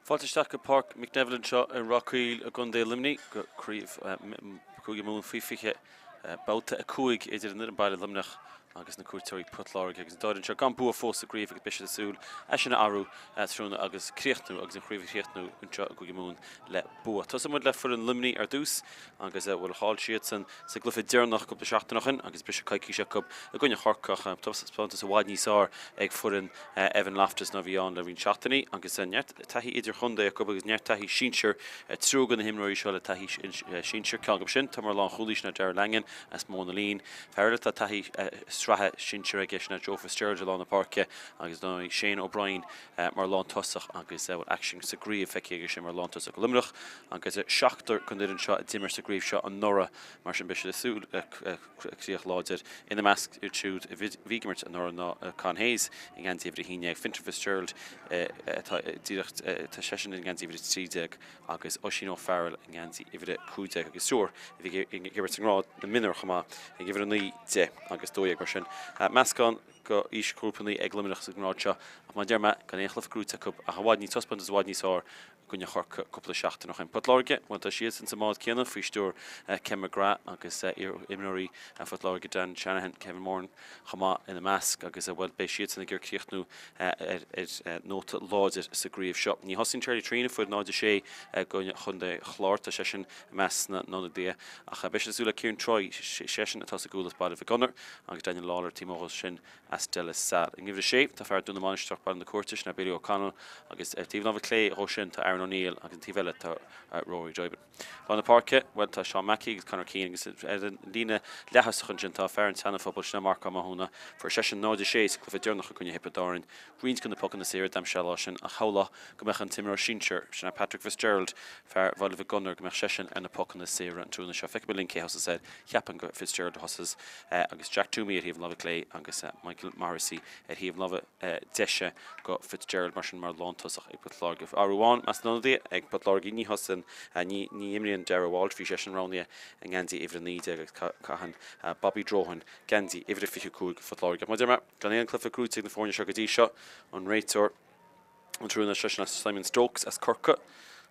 Fáilte isteach go Páirc McNeville anseo i Ráth Caoil i gContae Luimnigh go Craobh Chúige Mumhan faoi 20, babhta 5 idir an fhoireann baile Luimneach agus na cuairteoirí Port Láirge agus an dá fhoireann seo gan bua fós sa gcraobh agus beidh siad ag súil é sin a athrú tráthnóna agus críochnú agus an chraobh a chríochnú anseo i gCúige Mumhan le bua. Tosóidh muid le foireann Luimnigh ar dtús agus bhuel chaill siadsan sa gcluiche deireanach cúpla seachtain ó shin agus briseadh coicíse acu i gcoinne Chorcaí ach taispeántas i bhfad níos fearr ag foireann Evan Loftus ná bhí ann le roinnt seachtainí agus neart taithí idirchontae acu agus neart taithí sinsir, triúr de na himreoirí seo le taithí sinsir, ceann acu sin atá mar lánchúlaí sin é Darragh Langan as Móin na Lín, fear eile atá taithí sraithe sinsir aige sin é Joe Fitzgerald i lár na páirce agus dar ndóigh Shane O'Brien mar lántosach agus bhuel aicsean sa gcraobh feicthe aige sin mar lántosach do Luimneach agus seachtar den fhoireann seo a d'imir sa gcraobh seo anuraidh mar sin beidh siad ag súil le críoch láidir. Ina measc iad siúd a bhí ag imirt anuraidh ná Con Hayes i ngeansaí uimhir 11, Fintan Fitzgerald atá díreach tá seisean i ngeansaí uimhir 13 agus Oisín O'Farrell i ngeansaí uimhir 15 agus triúr a bhí ag imirt sa ngrád na mionúr chomh maith ag uimhir 9, 10 agus 12 mar sin. Meascán de aoisghrúpanna ag Luimneach sa ngrád seo ach mar a deir mé, gan aon chluiche gnóite acu ach i bhfad níos taispeántas i bhfad níos fearr i gcoinne Chorcaí cúpla seachtain ó shin. Port Láirge, bhuel tá siadsan sa mbád céanna faoi stiúir Ken McGrath agus iar-imreoirí Phort Láirge Dan Shanahan, Kevin Moran chomh maith ina measc agus bhuel beidh siadsan ag iarraidh críochnú ar nóta láidir sa gcraobh seo. Ní thosaíonn Charlie Treen, a fuair 0-6 i gcoinne Chontae Chláir, tá seisean i measc na n-ionadaithe ach beidh siad ag súil le Kieran Troy, seisean atá sa gcúl as Baile Mhic Gonair agus Daniel Lawlor taobh amuigh dhó sin as De La Salle. In uimhir a sé, tá fear Dún na Mainistreach, Baile na Cúirte, sin é Billy O'Connell agus ar taobh láimhe clé dhó sin tá Aaron O'Neill agus an taobh eile tá Rory Doibeann. Lár na páirce, bhuel tá Seán Mackey agus Conor Keane agus ar an líne leath-thosach ansin tá fear an tSeana-Phobail, sin é Marc Ó Mathúna. Fuair seisean 0-6 sa gcluiche deireanach i gcoinne Thiobraid Árann. Roinnt de na pocanna saora d'aimsigh sé an lá sin ach shamhlófá go mbeadh an t-imreoir sinsir, sin é Patrick Fitzgerald, fear Bhaile Mhic Gonair, go mbeadh seisean ar na pocanna saora an tráthnóna seo. Feicfidh muid linn cé a thosós air. Cheapfainn gur Fitzgerald a thosós agus Jack Twomey ar thaobh na láimhe clé agus Michael Morrissey ar thaobh na láimhe deise go Fitzgerald mar sin mar lántosach ag Port Láirge. Athrú amháin i measc na n-ionadaithe ag Port Láirge, ní thosaíonn, ní imríonn Darragh Walsh, bhí seisean roghnaithe i ngeansaí uimhir 19 agus caitheann Bobby Drohan geansaí uimhir 25 Phort Láirge. Mar a deir mé, gan aon chluiche gnóite ag na foirne seo go dtí seo, an réiteoir, An tráthnóna seo sin Simon Stokes as Corcaigh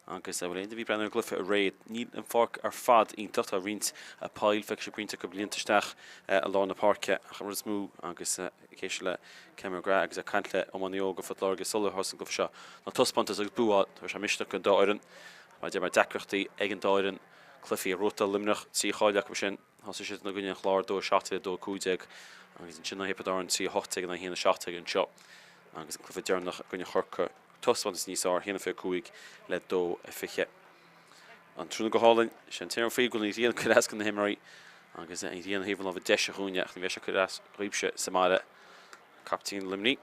agus bhuel aon duine a bhí ag breathnú ar an gcluiche aréir, níl an pháirc ar fad iontach, tá roinnt poill, feicfidh sibh roinnt acu líonta isteach i lár na páirce ach an rud is mó agus ag éisteacht le Ken McGrath agus ag caint le iománaí óga Phort Láirge sular thosaigh an cluiche seo ná taispeántas agus bua, tabharfaidh sé misneach don dá fhoireann. Mar a deir mé deacrachtaí ag an dá fhoireann cluichí a ghnóthachtáil Luimneach, 3 chaill acu sin. Thosaigh siad i gcoinne an Chláir 2 17 le 2 15 agus ansin in aghaidh Thiobraid Árann 3 18 in aghaidh 1 17 anseo agus an cluiche deireanach i gcoinne Chorcaí taispeántas níos fearr 1 25 le 2 20. An tráthnóna go hálainn, sé an t-aon rud faoi go bhfuil an ghrian ag cur as do na himreoirí agus an ghrian ar thaobh na láimhe deise dhúinne ach ní bheidh sé ag cur as dhaoibhse sa mbaile. Captaen Luimnigh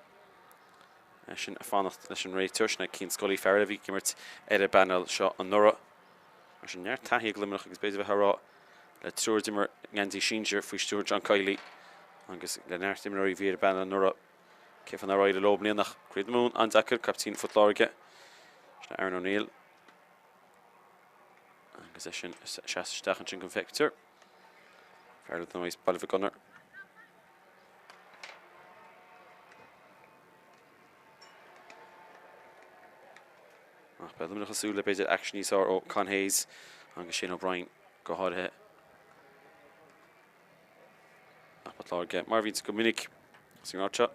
eisean ag fanacht leis an réiteoir, sin é Cian Scully, fear eile a bhí ag imirt ar an bpainéal seo anuraidh. Mar sin, neart taithí ag Luimneach agus b'fhéidir bheith á rá le triúr a d'imir i ngeansaí sinsir faoi stiúir John Kiely agus le neart imreoirí a bhí ar an bpainéal anuraidh, cén fáth nár éirigh leo i mbliana ach Craobh na Mumhan an-deacair, caiptín Phort Láirge, sin Aaron O'Neill agus eisean ag seasamh isteach ansin go bhfeictear. Fear le Baile Mhic Gonair. Ach beidh Luimneach ag súil le b'fhéidir aicsean níos fearr ó Con Hayes agus Shane O'Brien go háirithe. Ach Port Láirge, mar a bhíonns go minic sa ngrád seo,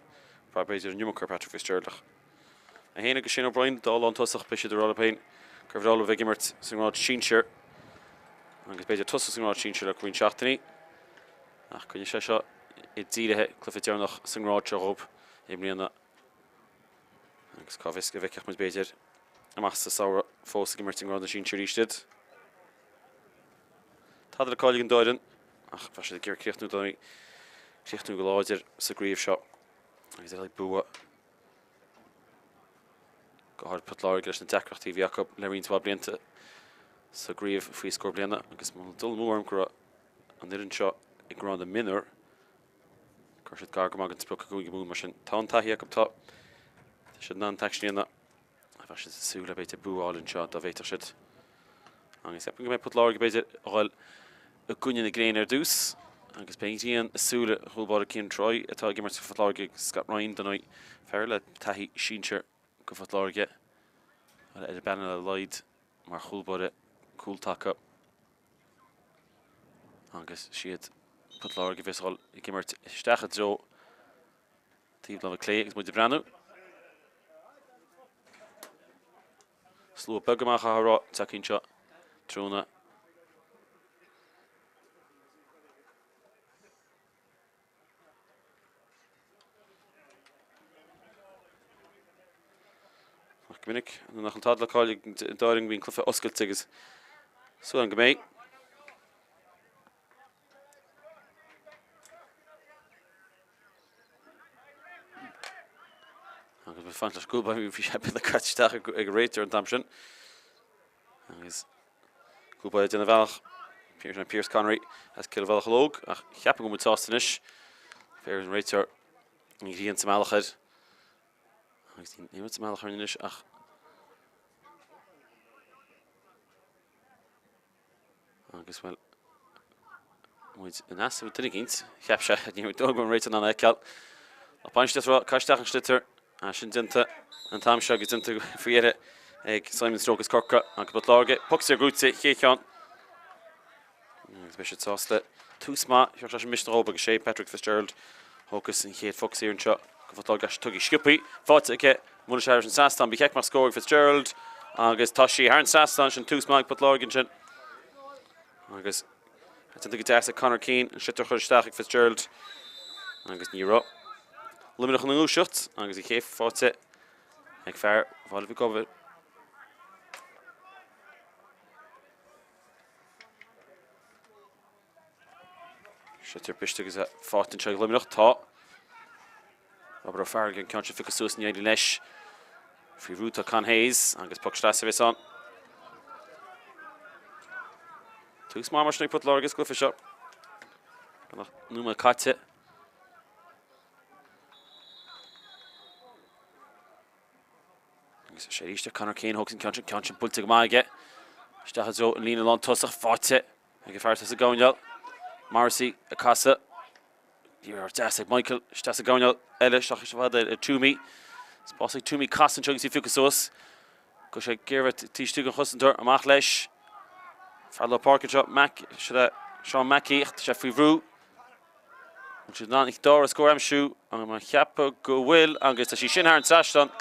brath b'fhéidir an iomarca ar Patrick Fitzgerald ach é féin agus Shane O'Brien dá lántosach beidh siad ag rá leo féin gur bhreá leo bheith ag imirt sa ngrád sinsir agus b'fhéidir tosú sa ngrád sinsir le roinnt seachtainí. Ach coinneoidh sé seo i dírithe cluiche deireanach sa ngrád seo dhóibh i mbliana. Agus cá bhfios go bhfeicfeadh muid b'fhéidir amach sa samhradh fós ag imirt i ngrád na sinsear arís iad. Tada le cailleadh ag an dá fhoireann ach bheadh siad ag iarraidh críochnú dóigh críochnú go láidir sa gcraobh seo agus ar bua go háirid Port Láirge leis na deacrachtaí a bhí acu le roinnt mhaith blianta sa gcraobh faoi scór bliana agus má dul amú orm go raibh an fhoireann seo i ngrád na mionúr Chuir siad gar go maith don sprioc i gCúige Mumhan mar sin tá an taithí acu, tá siad in ann an t-aicsean a dhéanamh. Bheadh siad ag súil le b'fhéidir bua a fháil anseo dá bhféadfadh siad. Agus ceapaim go mbeidh Port Láirge b'fhéidir a dhul i gcoinne na gréine ar dtús agus beidh an ghrian i súile chúl báire Cian Troy atá ag imirt do Phort Láirge agus Scott Ryan dar ndóigh fear le taithí sinsir go Phort Láirge. Ar an bpainéal ar a laghad mar chúlbáire cúltaca agus siad Port Láirge a bheas ag dul ag imirt isteach i dtreo taobh láimhe clé agus muid ag breathnú. Slua beag amach á rá tagtha anseo tráthnóna. Ach go minic, nuair nach bhfuil tada le cailleadh ag an dá fhoireann bíonn cluiche oscailte agus súil agam go mbeidh. Agus bhí fanacht leis cúl báire bhí sé beag caite isteach ag an réiteoir an t-am sin. Agus cúl báire ag déanamh a bhealach Pearse Pearse Connery as Cill Mhocheallóg ach cheapfainn go bhfuil muid sásta anois. Bhí an réiteoir an ghrian sa mbealach air. Agus níl aon rud sa mbealach air anois ach Agus bhuel, muid in easnamh duine eicínt, cheap sé, ní raibh dóigh go raibh an réiteoir in ann a fheiceáil. Ach bainistíocht rá, caith isteach an sliotar, sin déanta an t-am seo agus déanta faoi dheireadh ag Simon Stokes as Corcaigh agus Port Láirge. Poc saor gnóite, chéad cheann. Agus beidh siad sásta le tús maith, thiocfadh sé sin misneach dhóibh agus sé Patrick Fitzgerald thógas an chéad phoc saor anseo go Phort Láirge tugtha sciobthaí faighte aige Bhuail sé thar an trasnán, bhí cic mar scór ag Fitzgerald agus tá sí thar an trasnán, sin tús maith ag Port Láirge ansin. Agus déanta go deas ag Conor Keane, an sliotar a chur isteach ag Fitzgerald agus ní raibh Luimneach ina ngluaiseacht agus an chéad faighte ag fear Bhaile Mhic Gobhair. Sliotar briste agus faighte anseo ag Luimneach. Tá Robert O'Farrell an ceann seo a phiocadh suas ní éiríonn leis. Faoi bhrú tá Con Hayes agus poc sleasa a bheas ann. Tús maith mar sin ag Port Láirge sa gcluiche seo. Gan ach nóiméad caite. Agus sé arís ar Conor Keane, thóg an ceann sin, ceann sin buailte go maith aige. Isteach i dtreo an líne lán tosach, faighte ag an fear atá sa gcoirnéal. Morrissey ag casadh. Iarracht deas ag Michael, isteach sa gcoirnéal eile, isteach is fada ar Toomey. Spás ag Toomey casadh anseo agus í a phiocadh suas. Go sé géar taobh istigh den chosantóir, amach leis. Fear lár páirce anseo, Mac, Seán Mackey, ach tá sé faoi bhrú. Bhfuil siad in ann an dara scór a aimsiú? Á cheapadh go bhfuil agus tá sí sin thar an trasnán.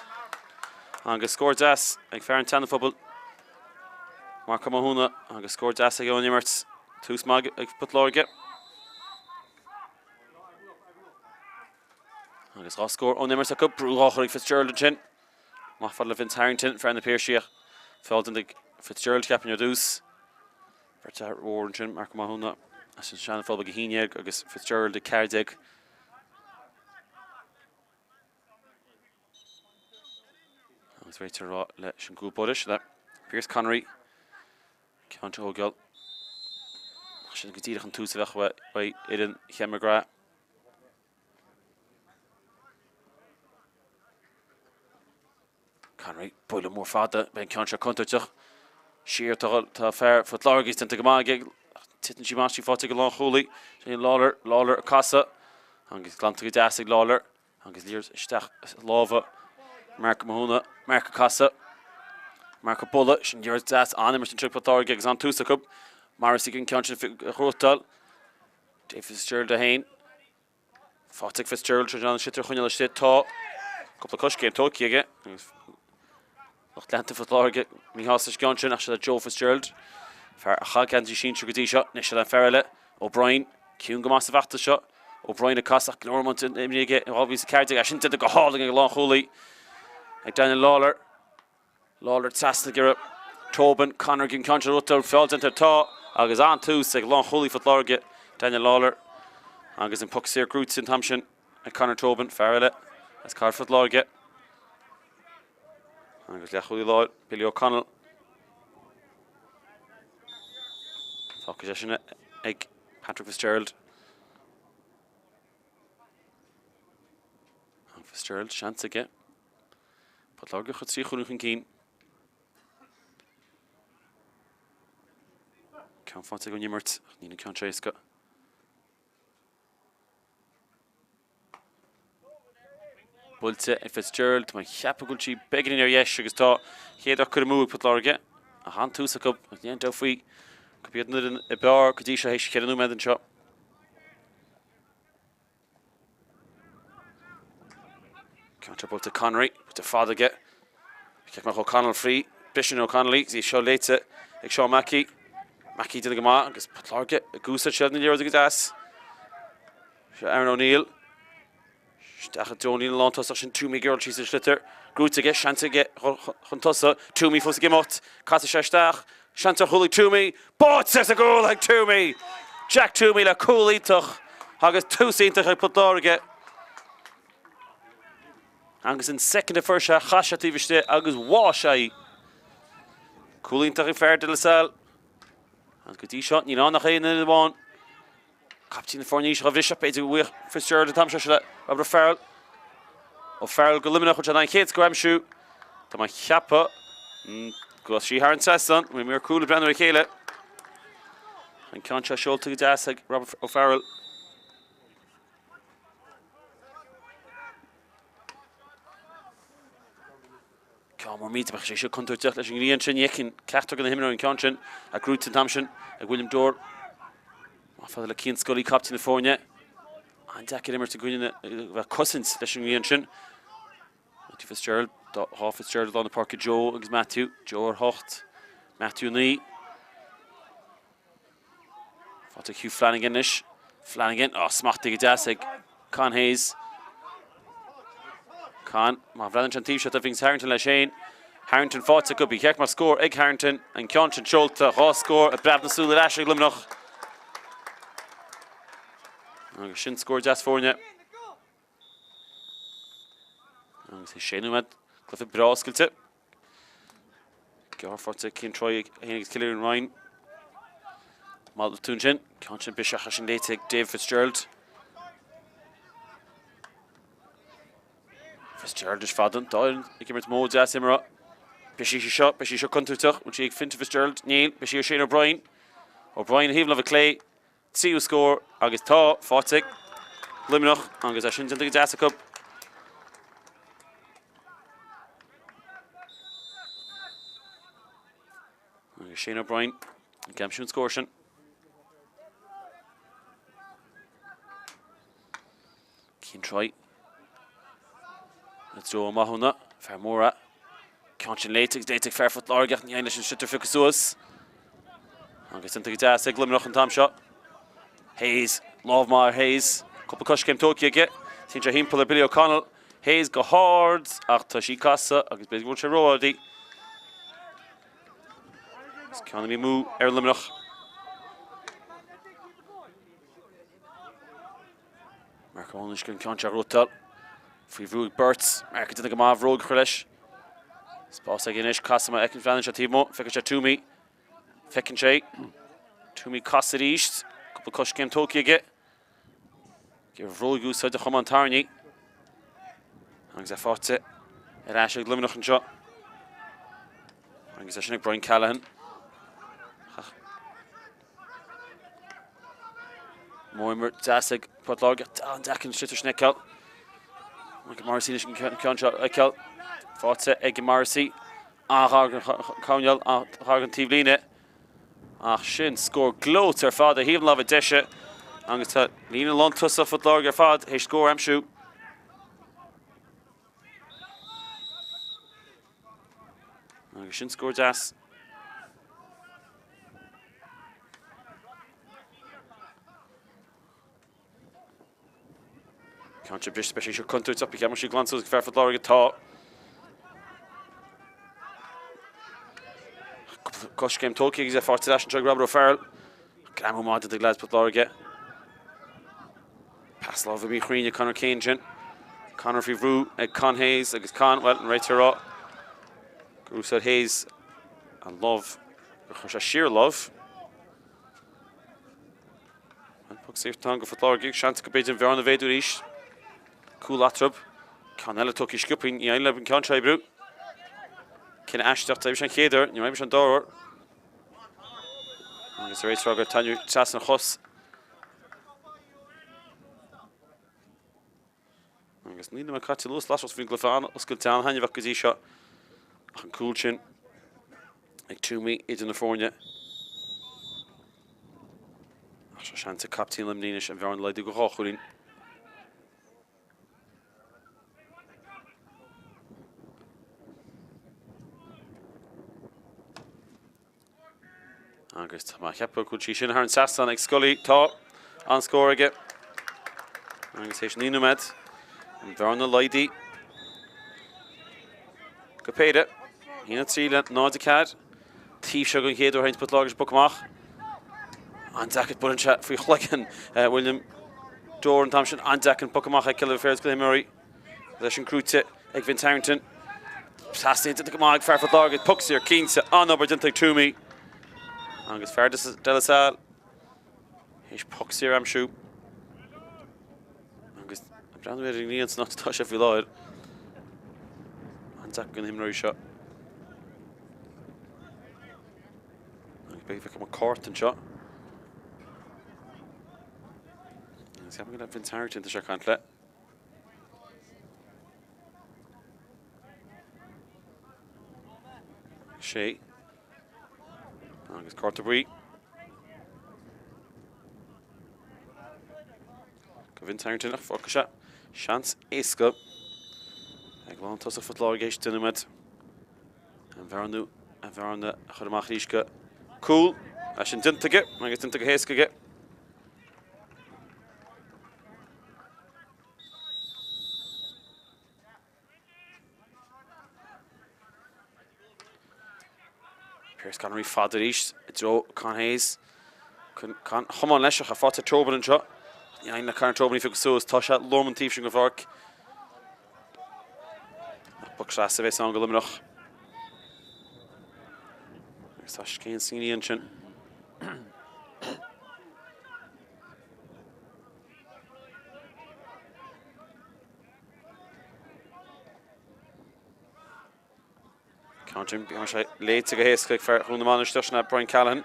Agus scór deas ag fear an tSeanaphobail, Marc Ó Mathúna, agus scór deas aige ón imirt. Tús maith ag Port Láirge. Agus dha scór ón imirt acu, brú á chur ag Fitzgerald ansin. Amach fada le Vince Harrington, fear na Piarsaigh. Feall déanta ag Fitzgerald, cheapfainn ar dtús. Beirt fhear mhór ansin, Marc Ó Mathúna as an Seana-Phobal ag 11 agus Fitzgerald ag 14. Agus réiteoir ag rá leis an gcúl báire le Pearse Connery. Ceann seo a thógáil. Sin go díreach an tús a bheadh uaidh fhoireann Ken McGrath. Connery, buille mór fada, beidh an ceann seo contúirteach. Siar tá fear Phort Láirge déanta go maith aige. Titeann sí amach, sí faighte ag an lánchúlaí. Sin Lawlor, Lawlor ag casadh agus glanta go deas ag Lawlor agus liathróid isteach i lámha Marc Mathúna. Marc ag casadh. Marc ag bualadh, sin liathróid deas, an-imirt anseo ag Port Láirge agus an-tús acu. Morrissey ag an ceann sin a ghnóthachtáil. Dave Fitzgerald é féin. Faighte ag Fitzgerald in ann an sliotar a choinneáil istigh. Tá cúpla coiscéim tógtha aige. Lucht leanta Phort Láirge míshásta leis an gceann sin ach seo le Joe Fitzgerald. Fear a chaith geansaí sinsir go dtí seo. Anois seo le an fear eile, O'Brien. Ciúin go maith sa bhfeachtas seo. O'Brien ag casadh ach go leor imeartha aige in 2014. É sin déanta go hálainn ag an lánchúlaí ag Daniel Lawlor. Lawlor trasna ag iarraidh Tobin, Conor ag an ceann seo rud feall déanta tá agus an-tús ag lánchúlaí Phort Láirge, Daniel Lawlor agus an poc saor gnóite an t-am sin ag Conor Tobin, fear eile as cathair Phort Láirge. Agus leathchúlaí láir, Billy O'Connell. Fágtha sé sin ag Patrick Fitzgerald. Fitzgerald, seans aige. Port Láirge a chur 3 chúilín chun cinn. Ceann faighte ag an imirt, ach níl an ceann seo éasca. Buailte ag Fitzgerald, tá mé ag ceapadh go bhfuil sí beagáinín ar dheis agus tá chéad uair curtha amú ag Port Láirge. Ach an-tús acu, ach níl aon dabht faoi gurb iad an fhoireann ab fhearr go dtí seo théis cheithre nóiméad anseo. Ceann seo buailte Connery, buailte fada aige. Cic amach O'Connell free, briseann O'Connell í, agus í seo léite ag Seán Mackey. Mackey déanamh go maith agus Port Láirge ag úsáid seilbh na liathróide go deas. Seo Aaron O'Neill. Isteach i dtreo an líne lántosach sin Twomey ag iarraidh síos an sliotar. Gnóite aige, seans aige chun tosaigh. Twomey fós ag imeacht. Casfaidh sé isteach. Seans ar chúl ag Twomey. Báite sa gcúl ag Twomey! Jack Twomey le cúl iontach agus tús iontach ag Port Láirge. Agus an soicind a fuair sé, chas sé taobh istigh agus bháigh sé í. Cúl iontach ag fear De La Salle. Agus go dtí seo, níl ann ach aon duine amháin. Caiptín na foirne seo a bhriseadh, b'fhéidir go bhfaigheadh Fitzgerald an t-am seo le Robert O'Farrell. O'Farrell go Luimneach chun an chéad scór a aimsiú. Tá mé ag ceapadh go raibh sí thar an trasnán. Bhí mír cúl ag breathnú ar a chéile. An ceann seo seolta go deas ag Robert O'Farrell. Ceann mór millteach, bheadh sé seo contúirteach leis an ngrian sin. Ní fheiceann ceachtar de na himreoirí an ceann sin ach gnóite an t-am sin ag William Dore. Maith fada le Cian Scully, captaen na foirne. An-deacair imirt i gcoinne bheith cosaint leis an ngrian sin. Matthew Fitzgerald, dhá Fitzgerald i lár na páirce, Joe agus Matthew. Joe ar 8, Matthew 9. Faighte ag Hugh Flanagan anois. Flanagan, á, smachtaithe go deas ag Con Hayes. Con, má bhreathnaíonn sé an taobh seo, tá Vince Harrington leis féin. Harrington faighte acu, ba cheart go mbeadh scór ag Harrington. An ceann sin seolta, dhá scór ag preabadh na súl ar ais ag Luimneach. Agus sin scór deas foirne. Agus é sé nóiméad, cluiche breá oscailte. Gearr faighte ag Cian Troy ag féin agus Cillian Ryan. Malartú ansin, ceann sin biseach sin léite ag Dave Fitzgerald. Fitzgerald is fada an dá ag imirt modh deas imeartha. Beidh sí seo, beidh sí seo contúirteach, bhfuil sí ag Fintan Fitzgerald? Níl, beidh sí ar Shane O'Brien. O'Brien a thaobh láimhe clé. Tríú scór agus tá faighte ag Luimneach agus é sin déanta go deas acu. Agus Shane O'Brien ag aimsiú an scór sin. Cian Troy. I dtreo Mathúna, fear mór é. Ceann sin léite agus léite ag fear Phort Láirge ach ní éiríonn leis an sliotar phiocadh suas. Agus déanta go deas ag Luimneach an t-am seo. Hayes, lámh maith ar Hayes. Cúpla coiscéim tógtha aige. Téann sé thimpeall ar Billy O'Connell. Hayes go hard ach tá sí casadh agus b'fhéidir go bhfuil sé ró-ard í. Is ceann imithe amú ar Luimneach. Mark O'Neill an ceann seo a ghnóthachtáil. Faoi bhrú ag beirt. Mark ag déanamh go maith bhróg a chur leis. Spás aige anois, casadh má fheiceann breathnaíonn sé taobh amuigh, feiceann sé Twomey. Feiceann sé Twomey casadh arís. Cúpla coiscéim tógtha aige. Ag bhróig úsáid a chamán tairní. Agus é faighte ar ais ag Luimneach anseo. Agus é sin ag Brian Callahan. Modh imeartha deas ag Port Láirge. An-deacair an sliotar sin a fheiceáil. Michael Morrissey anois an ceann seo a fheiceáil. Faighte ag Morrissey. An-ghar don choirnéal, an-ghar don taobhlíne. Ach sin scór gleoite ar fad ar thaobh na láimhe deise. Agus tá líne lántosach Phort Láirge ar fad théis scór a aimsiú. Agus sin scór deas. Ceann sin briste beidh sé seo contúirteach ba cheart sí glan suas ag fear Phort Láirge tá. Coiscéim tógtha agus é faighte ar ais anseo ag Robert O'Farrell. Greamú maith ag leaids Phort Láirge. Pas láimhe míchruinn ag Conor Kane sin. Conor faoi bhrú ag Con Hayes agus Con, well, an réiteoir ag rá gur úsáid Hayes an lámh gur chuir sé siar a lámh. An poc saor atá ann go Phort Láirge, seans go b'fhéidir an bhearna a mhéadú arís. Cúl eatarthu. Ceann eile tógtha sciobtha, ní éiríonn leo an ceann seo a oibriú. Cinneadh aisteach, d'oibrigh sé an chéad uair, níor oibrigh sé an dara huair. Agus an réiteoir ag rá gur tarraingíodh trasna an chos. Agus 9 nóiméad caite anuas, leis bhí an cluiche an-oscailte, an-thaitneamhach go dtí seo ach an cúl sin ag Toomey idir na foirne. Ach seo seans ag captaen Luimnigh anois an bhearna a laghdú go 2 chúilín. Agus tá mé ag ceapadh go bhfuil sí sin thar an trasnán ag Scully. Tá an scór aige. Agus théis 9 nóiméad, an bhearna laghdaithe go péire. 1-3 le 0-4. Taobh seo den chéad uair a théann Port Láirge an poc amach. An-deacair, buaileann sé faoi chloigeann William Dore an t-am sin. An-deacair an poc amach a fheiceáil ar fear na himreoirí. Leis an gcrúite ag Vince Harrington. Trasna déanta go maith ag fear Phort Láirge. Poc saor cinnte. An-obair déanta ag Toomey. Agus fear De La Salle théis poc saor a aimsiú. Agus ag breathnú ar an ngrian san áit atá sé faoi láthair. An-deacair do na himreoirí seo. Agus beidh feicim cárta anseo. Agus ceapaim go le Vince Harrington tá sé ag caint le. Sé. Agus cárta buí. Go Vince Harrington ach fágfaidh sé seans éasca ag lántosach Phort Láirge théis 10 nóiméad. An bhearna an bhearna a chur amach arís go cúl. É sin déanta aige agus déanta go héasca aige. Pearse Connery fada arís i dtreo Con Hayes. Con chomán leis ach faighte ag Tobin anseo. Ní éiríonn le Conor Tobin í a phiocadh suas. Tá sé lom an taobh sin den pháirc. Ach poc sleasa a bheas ann go Luimneach. Agus tá scéin sa ngrian ansin. Ceann sin, bíonn sé léite go héasca ag fear Dhún na Mainistreach, sin é Brian Callahan.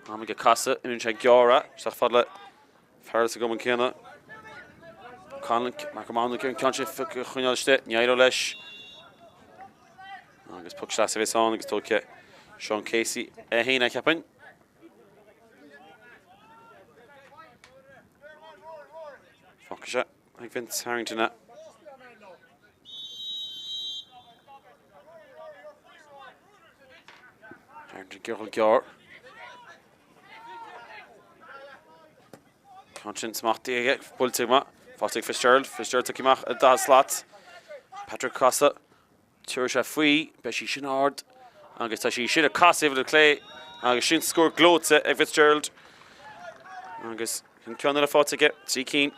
Am aige casadh, imíonn sé gearr isteach fad le fear sa gcumann céanna. Conlon, Mark O'Mahony, an ceann sin a choinneáil istigh, ní éireoidh leis. Agus poc sleasa a bheas ann agus tógfaidh Sean Casey é féin, a cheapfainn. Fágfaidh sé ag Vince Harrington é. Harrington gearr gearr. Ceann sin smachtaithe aige, buailte go maith. Faighte ag Fitzgerald, Fitzgerald tugtha amach i 40 slat. Patrick Casadh. Tabharfaidh sé faoi, beidh sí sin ard agus tá sí sin ag casadh le clé agus sin scór gleoite ag Fitzgerald agus an ceann eile faighte aige, 3 cinn.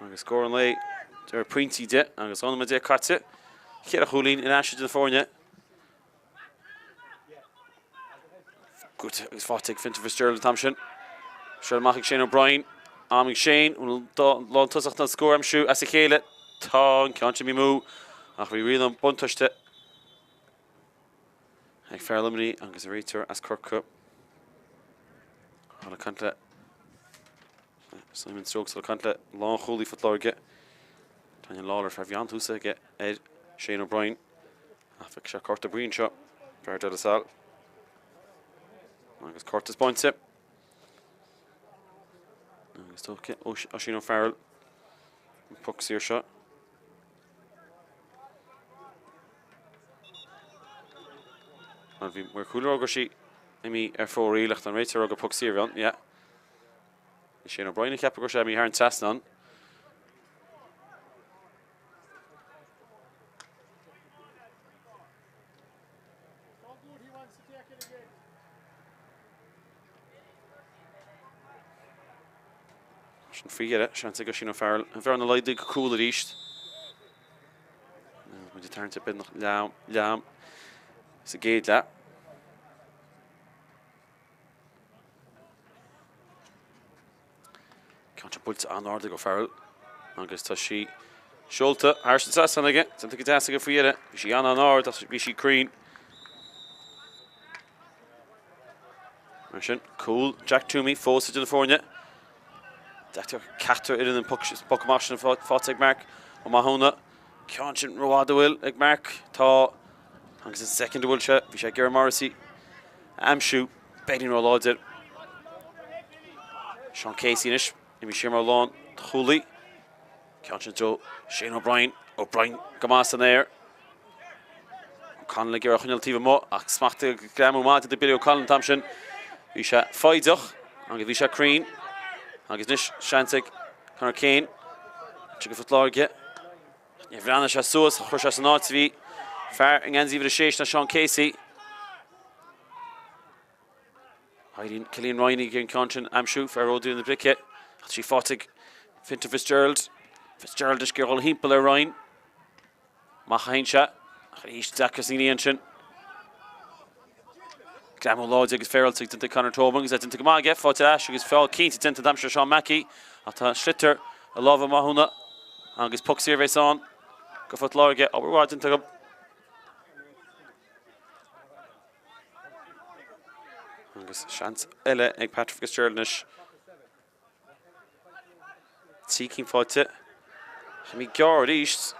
Agus scór an lae ar pointí de agus 12 nóiméad caite. Cheithre chúilín in aisce idir na foirne. Agus faighte ag Fintan Fitzgerald an t-am sin. Seo amach ag Shane O'Brien. Am ag Shane. An lántosach an scór a aimsiú as a chéile. Tá an ceann sin imithe amú ach bhí riail an buntáiste ag fear Luimnigh agus a réiteoir as Corcaigh. Ag caint le Simon Stokes ag caint le lánchúlaí Phort Láirge. Daniel Lawlor fear bhí an-tús aige ar Shane O'Brien. Ach feicfidh sé cárta buí anseo, fear De La Salle. Agus cárta spáinte. Agus tógtha Oisín O'Farrell. An poc saor seo. Mar bhí mar chúl go sí imithe ar fóraoil ach an réiteoir ag rá gur poc saor a bhí ann, yeah. Shane O'Brien a cheapadh go raibh sé imithe thar an trasnán. Sin faoi dheireadh, seans ag Oisín O'Farrell an bhearna a laghdú go cúl arís. Muid ag tarraingt beagnach leath ama sa gcéad leath. Ceann seo buailte an-ard ag O'Farrell agus tá sí seolta thar an trasnán aige. Déanta go deas aige faoi dheireadh. Bhí sí an-an-ard ach bhí sí cruinn. Mar sin, cúl Jack Toomey fós idir na foirne. Deirtear ceachtar fhoireann an poc amach sin faighte ag Marc Ó Mathúna. Ceann sin rófhada bhfuil ag Marc. Tá. Agus an soicind a bhfuil sé, bhí sé ag iarraidh Morrissey a aimsiú. Beagáinín róláidir. Seán Casey anois. Imithe siar mar lán chúlaí. Ceann sin i dtreo Shane O'Brien. O'Brien go maith san aer. O'Connell ag iarraidh a choinneáil taobh amuigh ach smachtaithe agus greamú maith déanta ag Billy O'Connell an t-am sin. Bhí sé foighdeach agus bhí sé cruinn. Agus anois seans ag Conor Kane. Go Phort Láirge. Níor bhreathnaigh sé suas, chuir sé san áit a bhí fear i ngeansaí uimhir a sé, sin Seán Casey. Éiríonn Cillian Ryan ag an ceann sin aimsiú, fear ó Dún na Brice. Ach tá sí faighte ag Fintan Fitzgerald. Fitzgerald ag dul thimpeall ar Ryan. Amach a théann sé. Ach arís deacair sa ngrian sin. Greamú láidir agus féaráilte déanta ag Conor Tobin agus é déanta go maith aige. Faighte ar ais agus feall cinnte déanta an t-am seo Seán Mackey. Ach tá an sliotar i lámha Mathúna agus poc saor a bheas ann go Phort Láirge. Obair mhaith déanta acu. Agus seans eile ag Patrick Fitzgerald anois. 3 cinn faighte. Imithe gearr arís.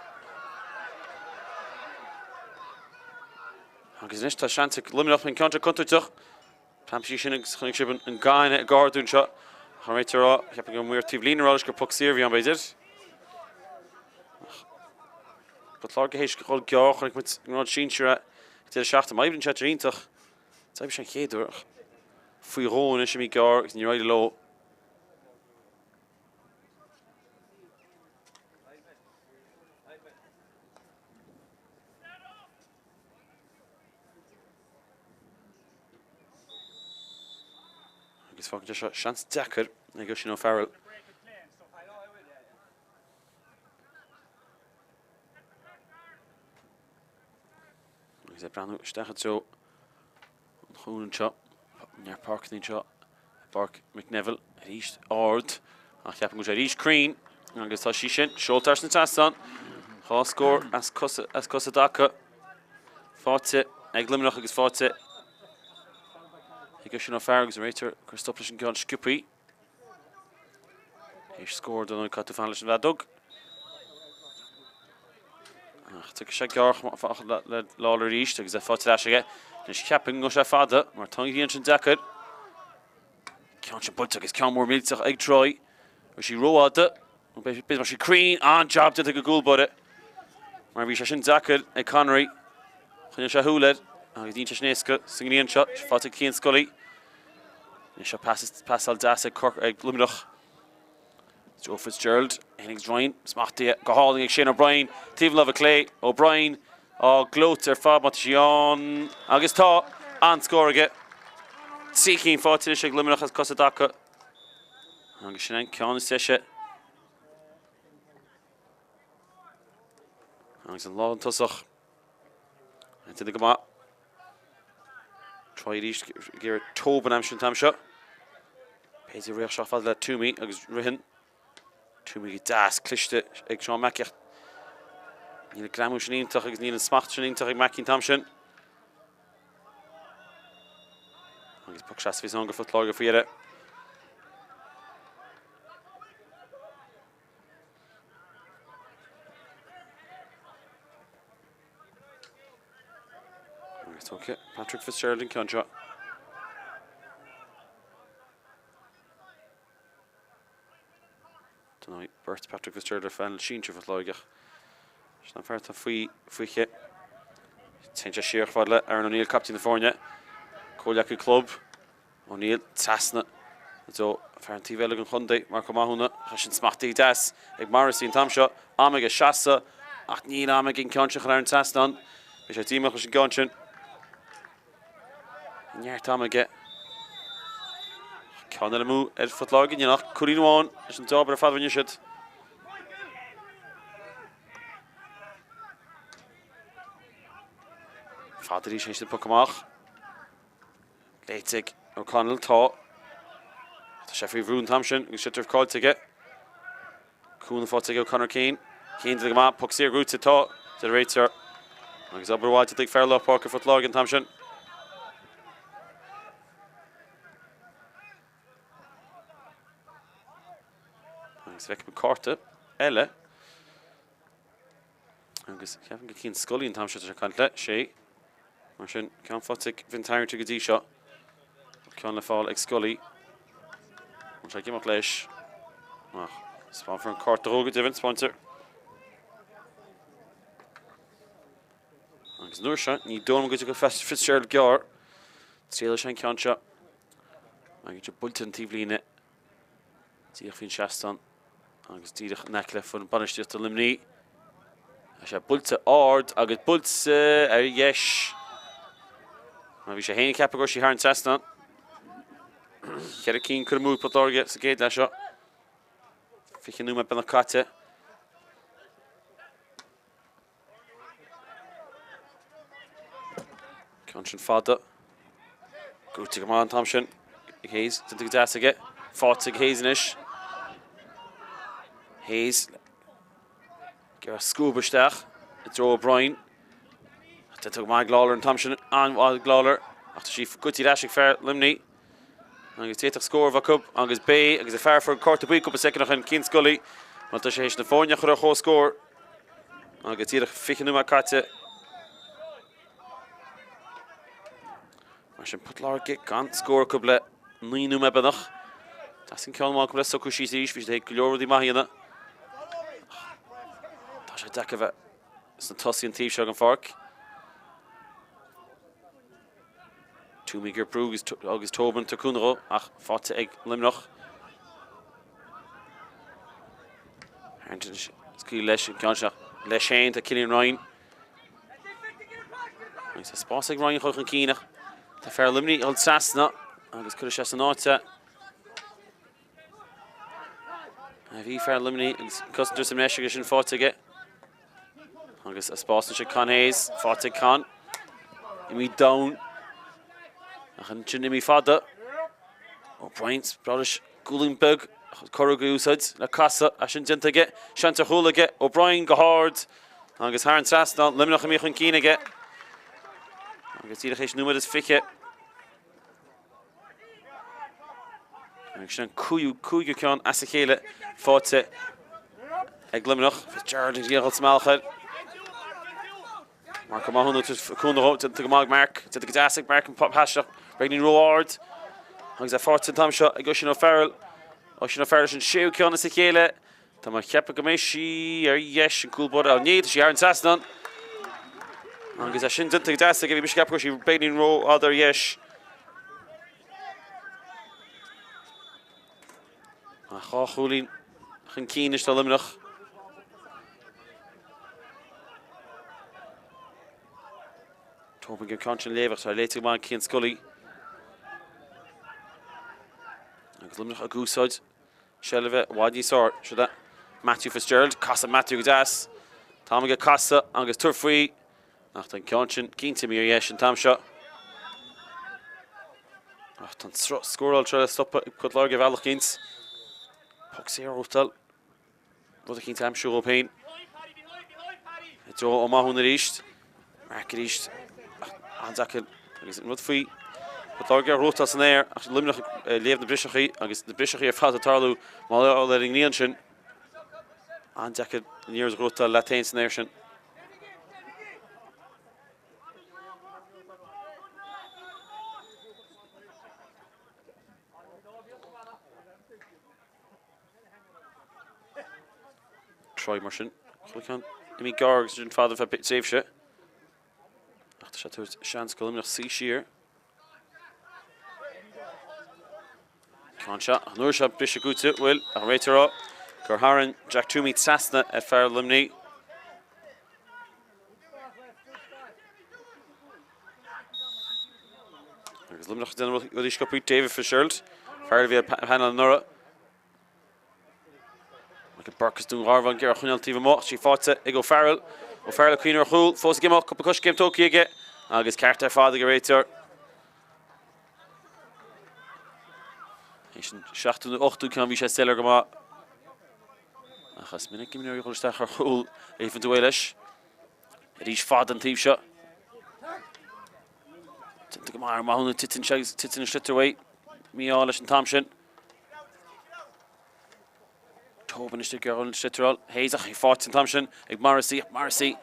Agus anois tá seans ag Luimneach an ceann seo contúirteach. Preab sí sin agus chonaic sibh an gaineamh ag ardú anseo. Ach an réiteoir á cheapadh go maor taobh líne leis gur poc saor a bhí ann b'fhéidir. Port Láirge théis dhul gearr chonaic muid i ngrád sinsir é deireadh seachtaine. Má oibríonn sé tá sé iontach. D'oibrigh sé an chéad uair ach faoi dhó anois imithe gearr agus níor éirigh leo. Agus fágann sé seo seans deacair ag Oisín O'Farrell. Agus ag breathnú isteach i dtreo an chúil anseo, neart páirceanna anseo, Páirc McNeville arís ard ach ceapaim go bhfuil sé arís cruinn agus tá sí sin seolta thar an trasnán. Dhá scór as cosa, as cosa i dtaca faighte ag Luimneach agus faighte ag Oisín O'Farrell agus an réiteoir ag cur stop leis an gceann sciobthaí. Théis scór don caithfidh tú fanacht leis an bhfeadóg. Ach tiocfaidh sé gearr le Lawlor arís agus é faighte ar ais aige. Anois cheapfainn go raibh sé fada mar tá an ghrian sin deacair. Ceann sin buailte agus ceann mór millteach ag Troy. Bhí sí rófhada. B'fhéidir go raibh sí cruinn. An-jab déanta ag an gcúl báire. Mar bhí sé sin deacair ag Connery. Choinnigh sé a shúil air agus níl sé sin éasca sa ngrian seo. Faighte ag Cian Scully. Anois seo pasáil deas ag Corc ag Luimneach. Joe Fitzgerald, Hennings Ryan, smachtaithe go hálainn ag Shane O'Brien, taobh na láimhe clé, O'Brien á gleoite ar fad má tá sí ann agus tá an-scór aige. 3 cinn faighte anois ag Luimneach as cosa i dtaca. Agus sin an ceann is deise. Agus an lántosach. Déanta go maith. Troy arís ag iarraidh Tobin a aimsiú an t-am seo. B'fhéidir rith seo fada le Toomey agus ritheann Toomey go deas cliste ag Seán Mackey ach níl an greamú sin iontach agus níl an smacht sin iontach ag Mackey an t-am sin. Agus poc seasamh a bheas ann go Phort Láirge faoi dheireadh. Agus tógfaidh Patrick Fitzgerald an ceann seo. Dar ndóigh, beirt Patrick Fitzgerald ar phainéal sinsir Phort Láirge. Sin an fear atá faoi 20. Téann sé siar chomh fada le Aaron O'Neill, captaen na foirne. Comhghleacaí club. O'Neill trasna i dtreo fear an taobh eile den chontae, Marc Ó Mathúna. Tá sin smachtaithe deas ag Morrissey an t-am seo. Am aige seasamh ach níl am aige an ceann sin a chur thar an trasnán. Beidh sé díomách leis an gceann sin. Neart ama aige. Ceann eile amú ar Phort Láirge, níl ach cúilín amháin leis an jab ar fad a rinne siad. Fada arís théis an poc amach. Léite ag O'Connell, tá. Tá sé faoi bhrú an t-am sin agus sliotar caillte aige. Cúnamh faighte ag Conor Keane. Keane déanta go maith, poc saor gnóthaithe, tá, deir an réiteoir. Agus obair mhaith déanta ag fear lár páirce Phort Láirge an t-am sin. Agus feicim cárta eile. Agus ceapaim gur Cian Scully an t-am seo atá sé ag caint le, sé. Mar sin, ceann faighte ag Vince Harrington go dtí seo. Ceann le fáil ag Scully. An sé ag imeacht leis. Ach, spáinfear an cárta dhó go deimhin, spáintear. Agus an uair seo, ní dóigh liom go dtiocfaidh Fitzgerald gearr. Triailfidh sé an ceann seo. Agus sé buailte an taobhlíne. Díreach faoin seastán agus díreach in aice le foireann bainistíochta Luimnigh. Tá sé buailte ard agus buailte ar dheis. Mar bhí sé féin ag ceapadh go raibh sí thar an trasnán. Cheithre cinn curtha amú ag Port Láirge sa gcéad leath seo. 20 nóiméad beagnach caite. Ceann sin fada. Gnóite go maith an t-am sin ag Hayes. Déanta go deas aige. Faighte ag Hayes anois. Hayes. Ag iarraidh scuab isteach i dtreo O'Brien. Déanta go maith ag Lawlor an t-am sin. An-mhaith ag Lawlor. Ach tá sí goidte ar ais ag fear Luimnigh. Agus d'fhéadfadh scór a bheith acu agus b'é agus an fear a fuair an cárta buí cúpla soicind ó shin, Cian Scully, bhuel tá sé théis na foirne a chur ar comhscór agus díreach 20 nóiméad caite. Mar sin Port Láirge gan scór acu le 9 nóiméad beagnach. Teastaíonn ceann amháin acu le socrú síos arís, bhí siad ag go leor rudaí maith a dhéanamh. Tá sé deacair bheith sna tosaí an taobh seo den pháirc. Twomey ag brú agus Tobin ag cúnamh dhó ach faighte ag Luimneach. Harrington scaoil leis an ceann seo leis féin tá Cillian Ryan. Agus tá spás ag Ryan chun chun cinn ach tá fear Luimnigh ag dul trasna agus cuirfidh sé san áit é. Bhí fear Luimnigh agus cosantóir sa mbreis agus sin faighte aige. Agus a spás anois ag Con Hayes, faighte ag Con. Imithe domhain. Ach ansin imithe fada. O'Brien, breá leis gualainn beag corrag a úsáid le casadh, é sin déanta aige. Seans ar chúl aige. O'Brien go hard agus thar an trasnán. Luimneach imithe chun cinn aige. Agus díreach théis nóiméad is 20. Agus sin an cúigiú ceann as a chéile faighte ag Luimneach. Fitzgerald ag iarraidh sa mbealach air. Marc Ó Mathúna cúnamh dhó, déanta go maith ag Marc, déanta go deas ag Marc an pas seo, beagáinín ró-ard. Agus é faighte an t-am seo ag Oisín O'Farrell. Oisín O'Farrell leis an séú ceann as a chéile. Tá mé ag ceapadh go mbeidh sí ar dheis an cúl báire. Ní, tá sí thar an trasnán. Agus é sin déanta go deas aige, bhí mise ag ceapadh go raibh sí beagáinín rófhada ar dheis. Ach dhá chúilín chun cinn anois do Luimneach. Tobin an ceann sin léamh ach tá léite go maith ag Cian Scully. Agus Luimneach ag úsáid seilbhe i bhfad níos fearr. Seo é Matthew Fitzgerald. Casadh Matthew go deas. T-am aige casadh agus tabhairt faoi. Ach tá an ceann sin cinnte imithe ar dheis an t-am seo. Ach tá an sruth scórála seo le stopadh ag Port Láirge ar bhealach eicínt. Poc saor a ghnóthachtáil. Rud eicínt a aimsiú dhóibh féin. I dtreo Ó Mathúna arís. Marc arís. An-deacair. Agus an rud faoi Port Láirge a ghnóthachtáil san aer ach Luimneach ag léamh na briseachaí agus na briseachaí ar fad ag tarlú mar gheall ar an ngrian sin. An-deacair an liathróid a ghnóthachtáil leat féin san aer sin. Troy mar sin. Chuile ceann imithe gearr agus sin fada feadh tréimhse. Ach tá sé ag tabhairt seans go Luimneach suí siar. Ceann seo, an uair seo briseadh goidte, bhfuil, ach an réiteoir ag rá gur tharraing Jack Twomey trasna ar fear Luimnigh. Agus Luimneach ag déanamh rudaí sciobtha, David Fitzgerald, fear a bhí ar phainéal anuraidh. Michael Burke as Dún Garbhán ag iarraidh a choinneáil taobh amuigh ach sí faighte ag O'Farrell. O'Farrell ag cuimhneamh ar chúl, fós ag imeacht, cúpla coiscéim tógtha aige agus ceart ar fad ag an réiteoir. Théis an seachtú nó ochtú ceann bhí sé soiléir go maith. Ach is minic imreoirí ag dul isteach ar chúl Ethan Dway leis. Arís fada an taobh seo. Déanta go maith ar Mathúna titeann sé agus titeann an sliotar uaidh. Mí-ádh leis an t-am sin. Tobin istigh ar an sliotar. Hayes ach í faighte an t-am sin ag Morrissey. Morrissey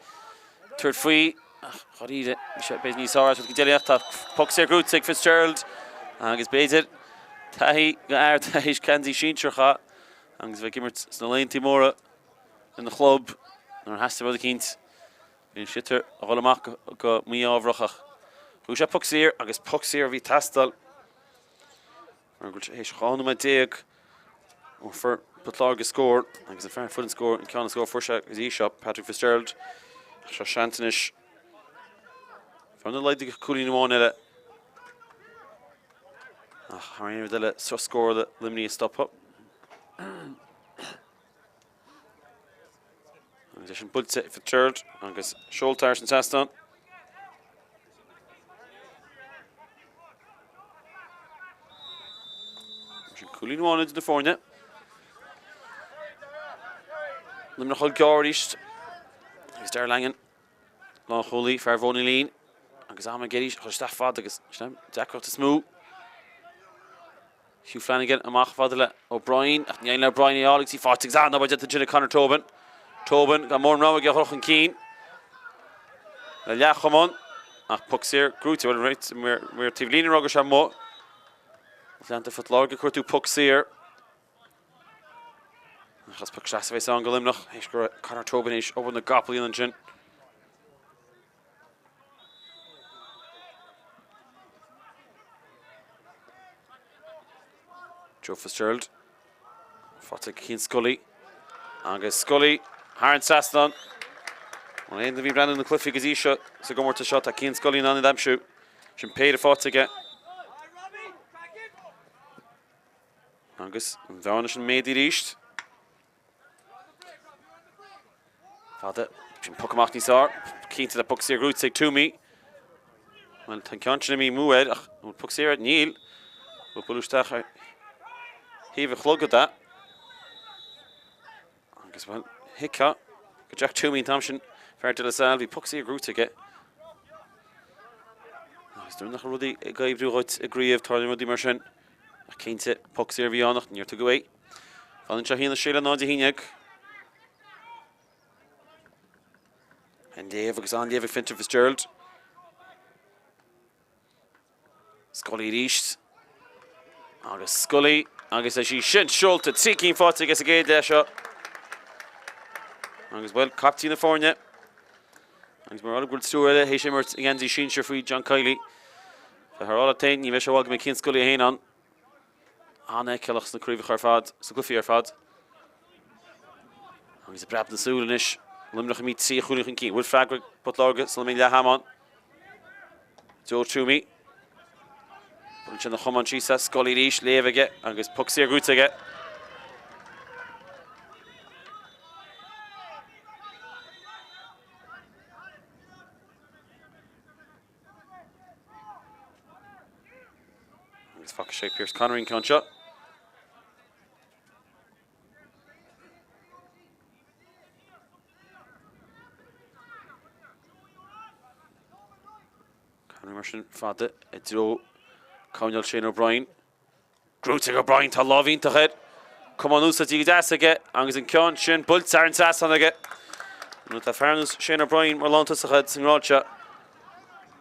tabhairt faoi ach dháiríre bhí sé b'fhéidir níos fearr go deimhin ach tá poc saor gnóthaithe ag Fitzgerald agus b'fhéidir taithí go fhear tar éis geansaí sinsir a chaitheamh agus bheith ag imirt sna laethanta móra lena chlub nuair a theastaigh rud eicínt. Bhí an sliotar a dhul amach go mí-ámharach ach chuaigh sé poc saor agus poc saor a bhí ag teastáil. Mar go bhfuil sé théis 12 nóiméad ó fuair Port Láirge scór agus an fear a fuair an scór, an ceann an scór fuair sé go dtí seo, Patrick Fitzgerald. Ach seo seans anois. Bearna laghdaithe go cúilín amháin eile. Ach thar aon rud eile, sruth scórála Luimnigh a stopadh. Agus é sin buailte ag Fitzgerald agus seolta thar an trasnán. Sin cúilín amháin idir na foirne. Luimneach chomh gearr arís. Agus Darragh Langan, lánchúlaí, fear Mhóin Lín agus am aige arís a chur isteach fada agus sin an deacracht is mó. Hugh Flanagan amach fada le O'Brien ach ní éiríonn le O'Brien é a fháil agus í faighte agus an-obair déanta ansin ag Conor Tobin. Tobin gan mórán rogha aige a dhul chun cinn le leathchamán ach poc saor gnóthaithe. Bhuel maor taobh líne rogha sé amuigh. Leantar Phort Láirge ag cuartú poc saor. Ach is poc seasamh a bheas ann go Luimneach théis go raibh Conor Tobin théis obair na gcapall a dhéanamh ansin. Joe Fitzgerald. Faighte ag Cian Scully. Agus Scully thar an trasnán. An aon duine a bhí ag breathnú na cluichí go dtí seo sa gcomórtas seo, tá Cian Scully in ann iad a aimsiú. Sin péire faighte aige. Agus an bhearna sin méadaithe arís. Fada, sin poc amach níos fearr. Cinnte le poc saor gnóthaithe ag Toomey. Bhuel, tá an ceann sin imithe amú air ach an bhfuil poc saor air? Níl. Bhuel, bualadh isteach ar thaobh a chlogad é. Agus bhuel, thuigfeá go Jack Toomey an t-am sin, fear De La Salle, bhí poc saor gnóthaithe aige. Agus nuair nach bhfuil rudaí ag oibriú dhuit i gcraobh, tarlaíonn rudaí mar sin. Ach cinnte, poc saor a bhí ann ach níor tugadh é. Fanann sé 1-6 le 0-11. An léamh agus an-léamh ag Fintan Fitzgerald. Scully arís. Agus Scully agus é sí sin seolta 3 cinn faighte aige sa gcéad leath seo. Agus bhuel, caiptín na foirne. Agus mar go bhfuil triúr eile théis imirt i ngeansaí sinsir faoi John Kiely. Bheith ar fháil féin, ní bheidh sé i bhfad go mbeidh Cian Scully é féin ann. An-fheiceálach sna craobhacha ar fad, sna cluichí ar fad. Agus ag preabadh na súl anois, Luimneach imithe 3 chúilín chun cinn. Bhfuil freagra ag Port Láirge sula mbeidh leath am ann? Joe Twomey. Buaileann sé ina chamán síos é, Scully arís, léamh aige agus poc saor gnóthaithe aige. Agus faca sé Pearse Connery an ceann seo. Connery mar sin fada i dtreo coirnéal Shane O'Brien. Gnóthaithe ag O'Brien, tá lámh iontach air. Camán úsáidte go deas aige agus an ceann sin buailte thar an trasnán aige. Nó tá fear ar nós Shane O'Brien mar lántosach sa ngrád seo.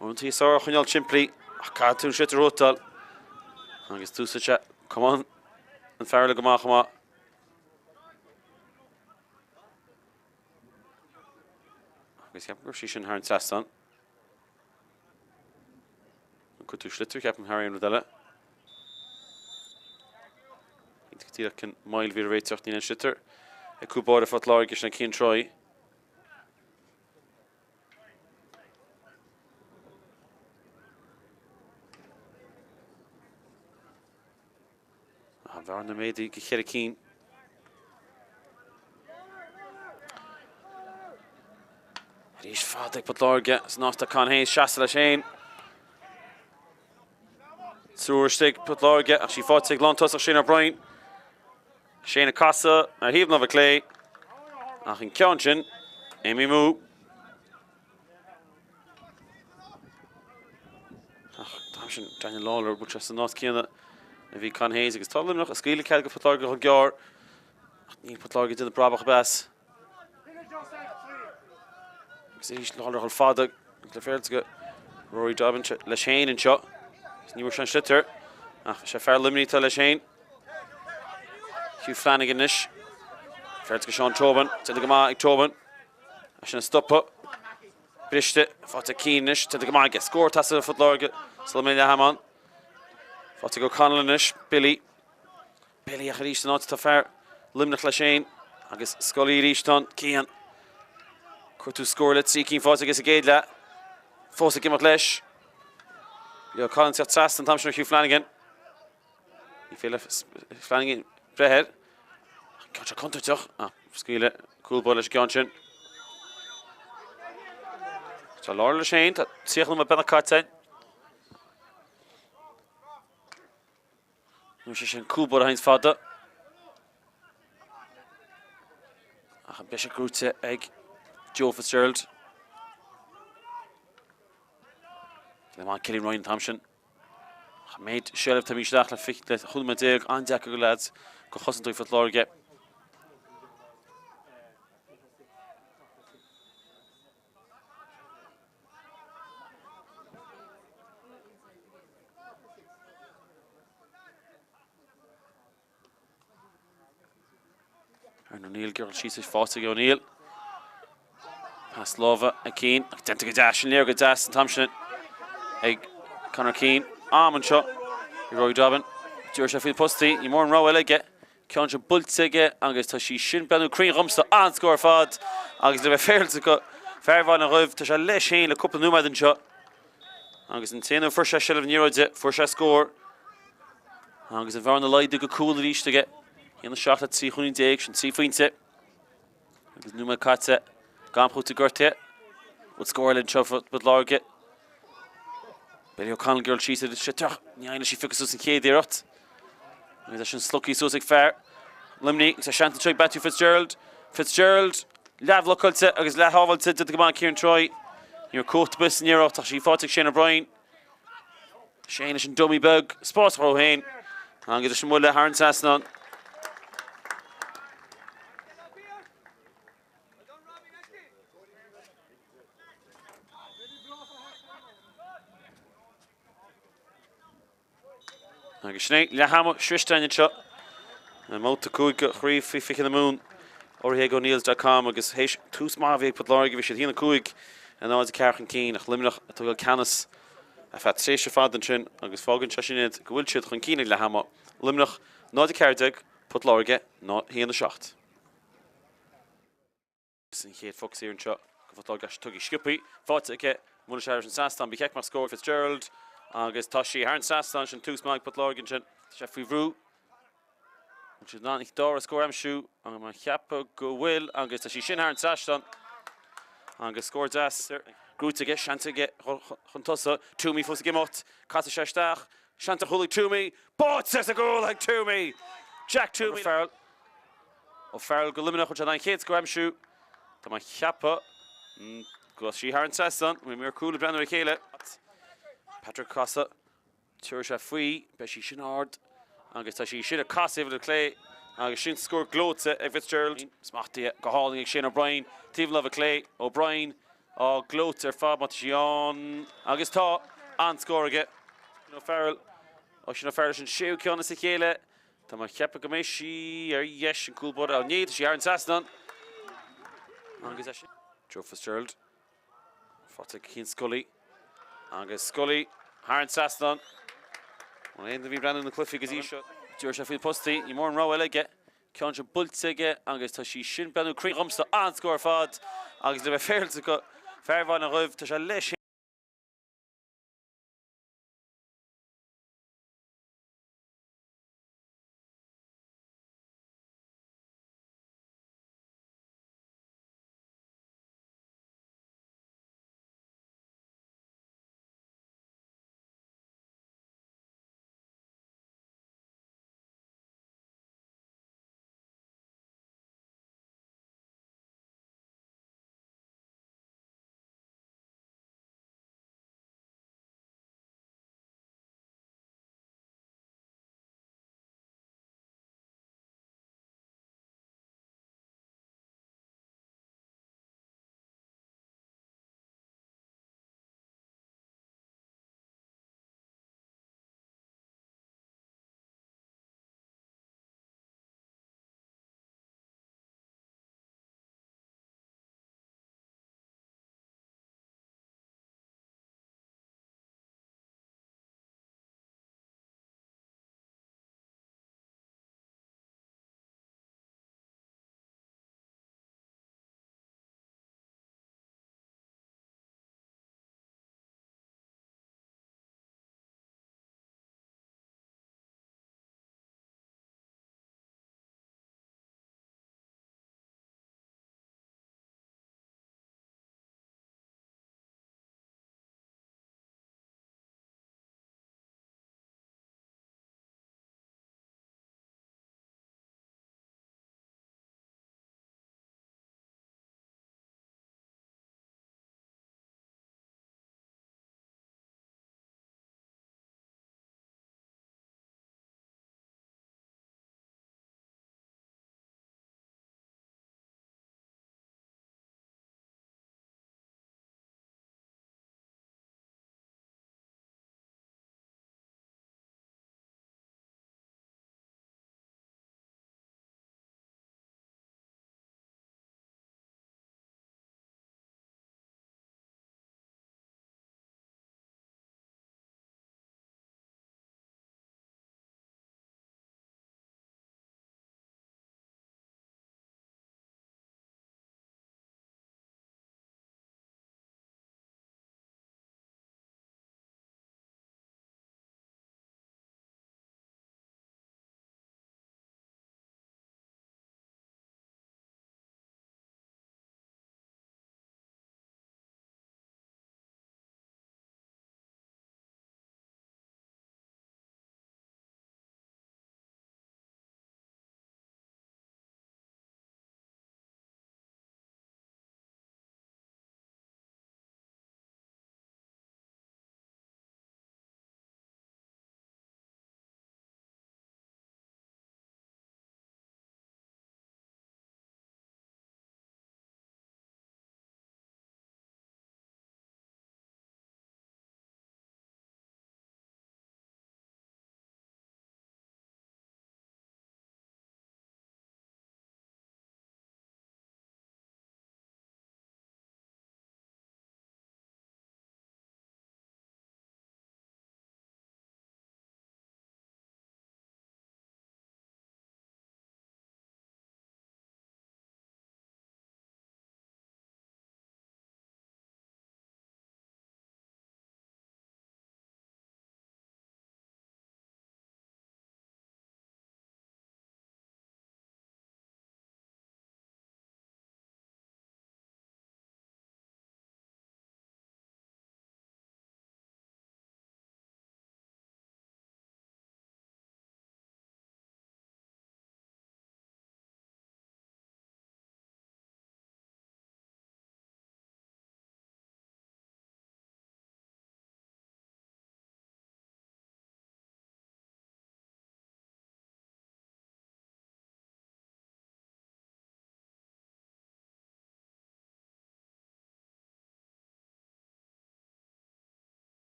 Uaireanta is fearr a choinneáil simplí ach caithfidh tú an sliotar a shuiteáil. Agus d'úsáid sé camán an fear eile go maith chomh maith. Agus ceapaim go raibh sí sin thar an trasnán. An cuartú sliotar, ceapaim, thar aon rud eile. Go díreach cén moill a bhí ar an réiteach, níl aon sliotar ag cúl báire Phort Láirge, sin é Cian Troy. An bhearna méadaithe go cheithre cinn. Arís fada ag Port Láirge san áit atá Con Hayes seasta leis féin. Triúr istigh Port Láirge ach sí faighte ag lántosach Shane O'Brien. Shane ag casadh ar thaobh na láimhe clé ach an ceann sin imithe amú. Ach an t-am sin Daniel Lawlor, bhfuil sé san áit céanna a bhí Con Hayes agus tá Luimneach ag scaoileadh cead go Port Láirge chomh gearr. Níl Port Láirge ag déanamh brabach ar bith as. Agus arís láithreach dhul fada le féilte go Rory Dobbin leis féin anseo. Ní bhfuair sé an sliotar ach sé fear Luimnigh atá leis féin. Hugh Flanagan anois. Féilte go Seán Tobin. Déanta go maith ag Tobin. É sin a stopadh. Briste. Faighte Keane anois. Déanta go maith aige. Scór tasa Phort Láirge sula mbeidh leath am ann. Faighte ag O'Connell anois. Billy. Billy ach arís san áit atá fear Luimneach leis féin agus Scully arís tá an Cian. Cuartú scór le 3 cinn faighte aige sa gcéad leath. Fós ag imeacht leis. Leo Collins teacht trasna an t-am sin ar Hugh Flanagan. Ní féidir le Flanagan breith air. Ceann seo contúirteach. Ah, scaoileadh cúl báire leis an gceann sin. Tá lár leis féin, tá 30 nóiméad beagnach caite. Nó sé sin cúl báire a théanns fada. Ach an beidh sé gnóite ag Joe Fitzgerald. Le maith Cillian Ryan an t-am sin. Ach an méid seilbh tá isteach le 15 nóiméad an-deacair go leaids go chosantóirí Phort Láirge. Aaron O'Neill ag dul síos is faighte ag O'Neill. Pas láimhe ag Keane ach déanta go deas sin léir go deas an t-am sin ag Conor Keane. Am anseo ag Rory Dobbin. Dúirt sé faoi na postaí, ní mór an rogha eile aige. Ceann seo buailte aige agus tá sí sin breathnú cruinn dhomsa, an-scór ar fad agus le bheith féaráilte go fear Bhaile an Ghaibh, tá sé leis féin le cúpla nóiméad anseo agus an t-aon uair a fuair sé seilbh na liathróide, fuair sé scór agus an bhearna laghdú go cúl arís aige. 1-7 le 13 chúilín, sin 3 phointe. Agus nóiméad caite gan chúiteamh gortaithe. Bhfuil scór eile anseo Port Láirge. Billy O'Connell ag dul síos ar an sliotar. Ní éiríonn leis í a phiocadh suas an chéad iarracht. Agus é sin slogtha suas ag fear Luimnigh. Agus é seans anseo ag Matthew Fitzgerald. Fitzgerald leathbhlocáilte agus leathshábháilte déanta go maith Kieran Troy. Ní raibh cumhacht ar bith san iarracht ach sí faighte ag Shane O'Brien. Shane leis an dummy beag spás a chruthú féin. Agus leis an mbuille thar an trasnán. Agus sin é, leath ama sroiste againn anseo. I mbabhta 5 de chraobh faoi 20 na Mumhan, urraithe ag O'Neills.com agus théis tús maith a bhí ag Port Láirge, bhí siad 1-5 in 0-4 chun cinn ach Luimneach ag tógáil ceannas ar feadh tréimhse fada ansin agus fágann sé sin iad go bhfuil siad chun cinn ag leath ama. Luimneach 0-14, Port Láirge 1-7. An chéad phoc saor anseo go Phort Láirge tugtha sciobtha faighte aici. An bhfuil sé thar an trasnán? Bhí cic mar scór Fitzgerald agus tá sí thar an trasnán. Sin tús maith ag Port Láirge ansin. Tá sé faoi bhrú. Bhfuil siad in ann an dara scór a aimsiú? Tá mé ag ceapadh go bhfuil agus tá sí sin thar an trasnán. Agus scór deas gnóite aige, seans aige chun tosaigh. Toomey fós ag imeacht. Casfaidh sé isteach. Seans ar chúl ag Toomey. Báite sa gcúl ag Toomey! Jack Toomey. Farrell. O'Farrell go Luimneach chun an chéad scór a aimsiú. Tá mé ag ceapadh go raibh sí thar an trasnán. Bhí mír cúl ag breathnú ar a chéile. Patrick casadh. Tabharfaidh sé faoi. Beidh sí sin ard. Agus tá sí sin ag casadh le clé. Agus sin scór gleoite ag Fitzgerald. Smachtaithe go hálainn ag Shane O'Brien. Taobh na láimhe clé. O'Brien á gleoite ar fad má tá sí ann. Agus tá an-scór aige. O'Farrell. Oisin O'Farrell leis an séú ceann as a chéile. Tá mé ag ceapadh go mbeidh sí ar dheis an cúl báire. Ní, tá sí thar an trasnán. Agus é sin. Joe Fitzgerald. Faighte ag Cian Scully. Agus Scully thar an trasnán. An aon duine a bhí ag breathnú na cluichí go dtí seo. Dúirt sé faoi na postaí. Ní mór an rogha eile aige. Ceann seo buailte aige agus tá sí sin breathnú cruinn dhomsa. An-scór ar fad. Agus le bheith féaráilte go fear Bhaile an Ghaibh, tá sé leis.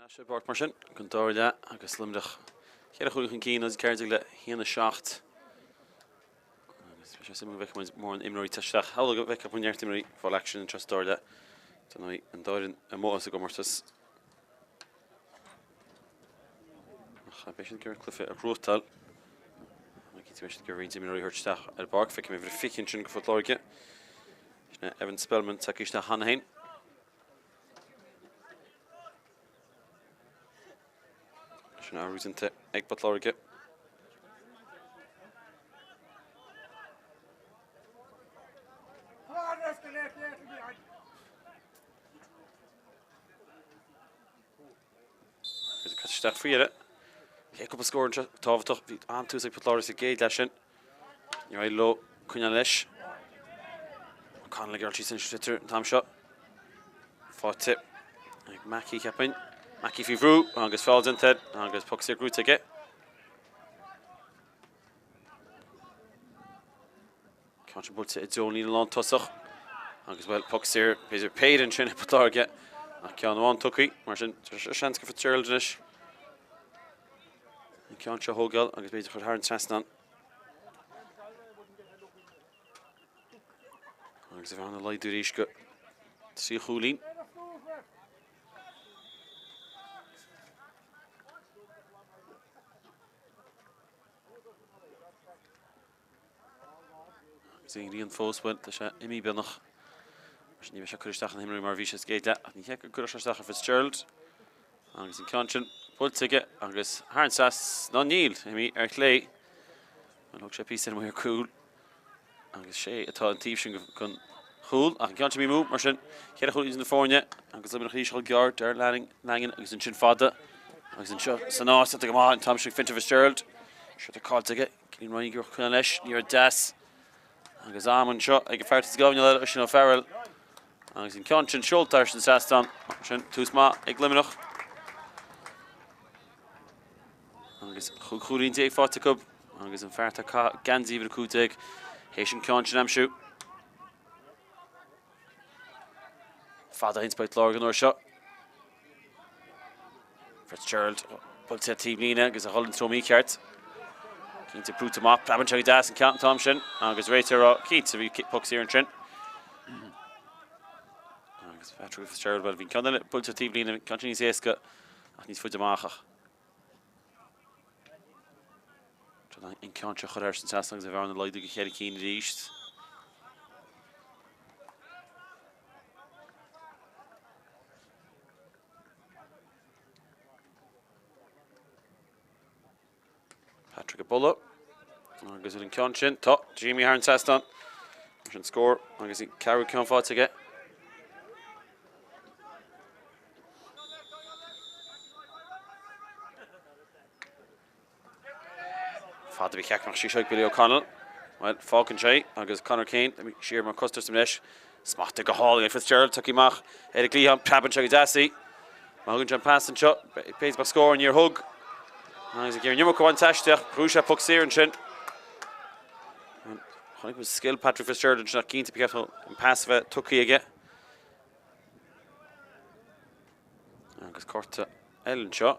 Ar ais ar an bpáirc mar sin don dara leath agus Luimneach cheithre chúilín chun cinn, 0-14 le 1-7. Agus beidh sé suimiúil go bhfeicfidh muid mórán imreoirí ag teacht isteach. Shamhlóinn go bhfeicfeadh muid neart imreoirí ag fáil aicsin anseo sa dara leath. Dar ndóigh an dá fhoireann amuigh as an gcomórtas. Ach beidh siad ag iarraidh cluiche a ghnóthachtáil. Cinnte beidh siad ag iarraidh roinnt imreoirí a thabhairt isteach ar an bpáirc. Feicim uimhir 20 ansin do Phort Láirge. Sin é Evan Spellman tagtha isteach cheana féin. Sin athrú déanta ag Port Láirge. Agus caite isteach faoi dheireadh. Cé cúpla scór anseo tábhachtach. Bhí an-tús ag Port Láirge sa gcéad leath sin. Níor éirigh leo coinneáil leis. O'Connell ag iarraidh síos an sliotar an t-am seo. Faighte ag Mackey cheapfainn. Mackey faoi bhrú agus feall déanta air agus poc saor gnóite aige. Ceann sin buailte i dtreo an líne lántosach agus bhuel poc saor b'fhéidir péire ansin ag Port Láirge ach ceann amháin tugtha mar sin tá seans go Fitzgerald anois an ceann seo a thógáil agus b'fhéidir chur thar an trasnán. Agus an bhearna a laghdú arís go 3 chúilín. Agus an ghrian fós, bhuel, tá sé imithe beagnach. Mar sin ní bheidh sé ag cur isteach ar na himreoirí mar a bhí sé sa gcéad leath, ach ní hé go gcuirfeadh sé isteach ar Fitzgerald. Agus an ceann sin buailte aige agus thar an trasnán níl, imithe ar chlé. Bhuel, thug sé píosa ar an maor cúil agus sé atá an taobh sin den chúl ach an ceann sin imithe amú mar sin cheithre chúl idir na foirne agus Luimneach arís chomh gearr Darragh Langan agus ansin fada agus anseo san áit atá go maith an t-am sin Fintan Fitzgerald. Seo caillte aige. Cillian Ryan ag iarraidh coinneáil leis, ní raibh deas agus am anseo ag an fear sa gcoinne eile, Oisín O'Farrell. Agus an ceann sin seolta thar an trasnán. Sin tús maith ag Luimneach. Agus 15 chúilín faighte acu agus an fear atá ag caitheamh geansaí uimhir 15 théis an ceann sin a aimsiú. Fada a théanns Port Láirge an uair seo. Fitzgerald buailte taobh líne agus a dhul an treo mícheart. Cinnte brúite amach, preabann sé go deas an ceann an t-am sin agus réiteoir á cinnte bhí poc saor ansin. Agus Patrick Fitzgerald, bhuel bhí an ceann eile buailte taobh líne, ceann sin níos éasca ach níos faide amach ach an ceann seo a chur thar an trasnán agus an bhearna a laghdú go cheithre cinn arís. Patrick ag bualadh agus ar an ceann sin tá Jimmy thar an trasnán. Sin scór agus an ceathrú ceann faighte aige. Fada a bhí cheap sí seo ag Billy O'Connell. Bhuel, fágann sé agus Conor Kane siar mar cosantóir anois. Smachtaithe go hálainn ag Fitzgerald, tugtha amach ar an gcliathán, preabann sé go deas í. Má thugann sé an pas anseo, b'fhéidir go mbeadh scór, níor thug. Agus ag iarraidh an iomarca a bhaint aisti, ghnóthaigh sé poc saor ansin. Chonaic muid scil Patrick Fitzgerald ansin ach cinnte ba cheart an pas a bheith tugtha aige. Agus cárta eile anseo.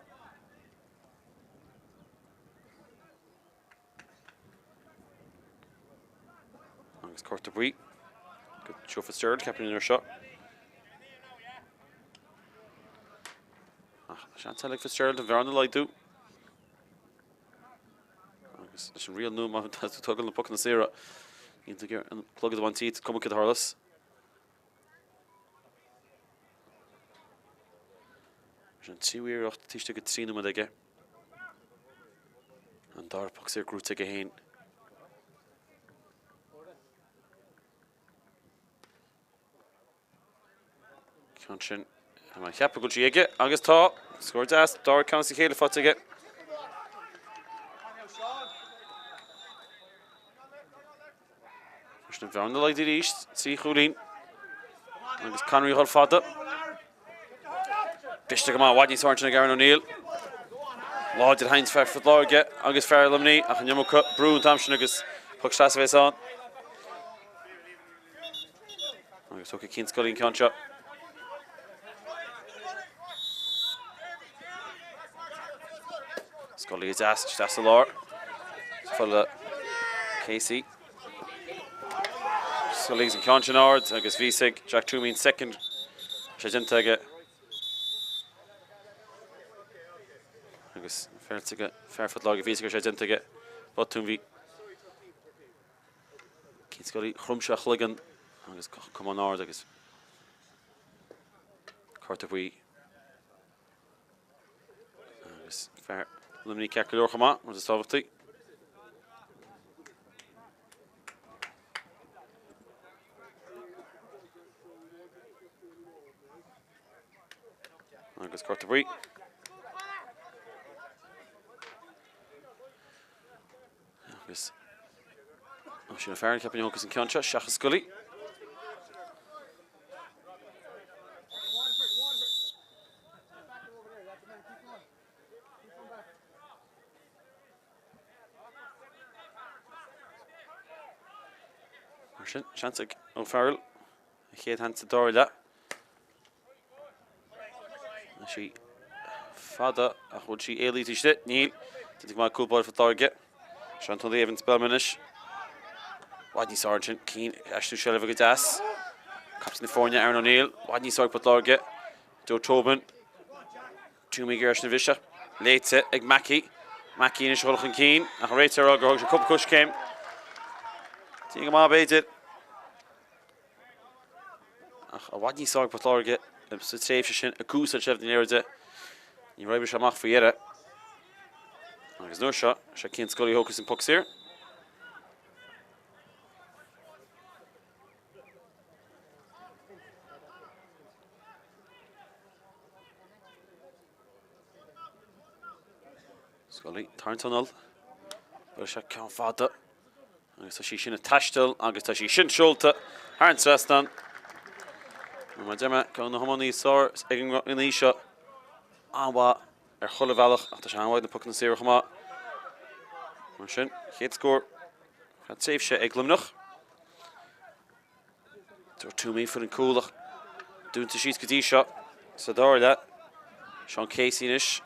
Agus cárta buí go Joe Fitzgerald, ceapaim an uair seo. Ach seans eile ag Fitzgerald an bhearna a laghdú. Agus leis an riail nua má tá tú ag tógáil na pocanna saora, níl tú ag iarraidh an clogad a bhaint díot, cuma céard a tharlós. Sin an tríú iarracht taobh istigh de 3 nóiméad aige. An dara poc saor gnóite aige féin. Ceann sin tá mé ag ceapadh go bhfuil sí aige agus tá scór deas dara ceann as a chéile faighte aige. Leis an bhearna a laghdú arís, 3 chúilín agus Connery ag dul fada. Briste go maith, i bhfad níos fearr ansin ag Aaron O'Neill. Láidir a théanns fear Phort Láirge agus fear Luimnigh ach an iomarca brú an t-am sin agus poc trasna a bheas ann. Agus tógfaidh Cian Scully an ceann seo. Scully go deas isteach sa lár. Fad le Casey. Scully agus an ceann sin ard agus bhí a fhios ag Jack Twomey an soicind sé déanta aige. Agus feilte aige fear Phort Láirge bhí a fhios go raibh sé déanta aige. Botún bhí Cian Scully chrom sé a chloigeann agus camán ard agus cárta buí Agus fear Luimnigh ceart go leor chomh maith, rud is tábhachtaí. Agus cárta buí. Agus Oisín O'Farrell ceapaim a thógfas an ceann seo seachas Scully. Mar sin, seans ag O'Farrell a chéad sheans sa dara leath. Tá sí fada ach bhfuil sí éalaithe istigh? Níl. Déanta go maith cúl báire Phort Láirge. Sean Tony Evans Spellman anois. I bhfad níos fearr ansin. Keane ag aistriú seilbhe go deas. Captaen na foirne Aaron O'Neill. I bhfad níos fearr ag Port Láirge. Joe Tobin. Twomey ag iarraidh sin a bhriseadh. Léite ag Mackey. Mackey anois a dhul chun cinn ach an réiteoir ag rá gur thóg sé cúpla coiscéim. Tinn go maith b'fhéidir. Ach i bhfad níos fearr ag Port Láirge sa tréimhse sin ag úsáid seilbh na liathróide. Níor oibrigh sé amach faoi dheireadh. Agus an uair seo, sé Cian Scully a thógfas an poc saor. Scully, tarraingt anall. Buail sé ceann fada. Agus tá sí sin ag taisteal agus tá sí sin seolta thar an trasnán. Mar a deir mé, ceann de na hiománaí is fearr ag an aois seo. An-mhaith ar chuile bhealach ach tá sé an-mhaith ag na pocanna saora chomh maith. Mar sin, chéad scór feadh tréimhse ag Luimneach. Joe Twomey fuair an cúl ach dúnta síos go dtí seo sa dara leath. Seán Casey anois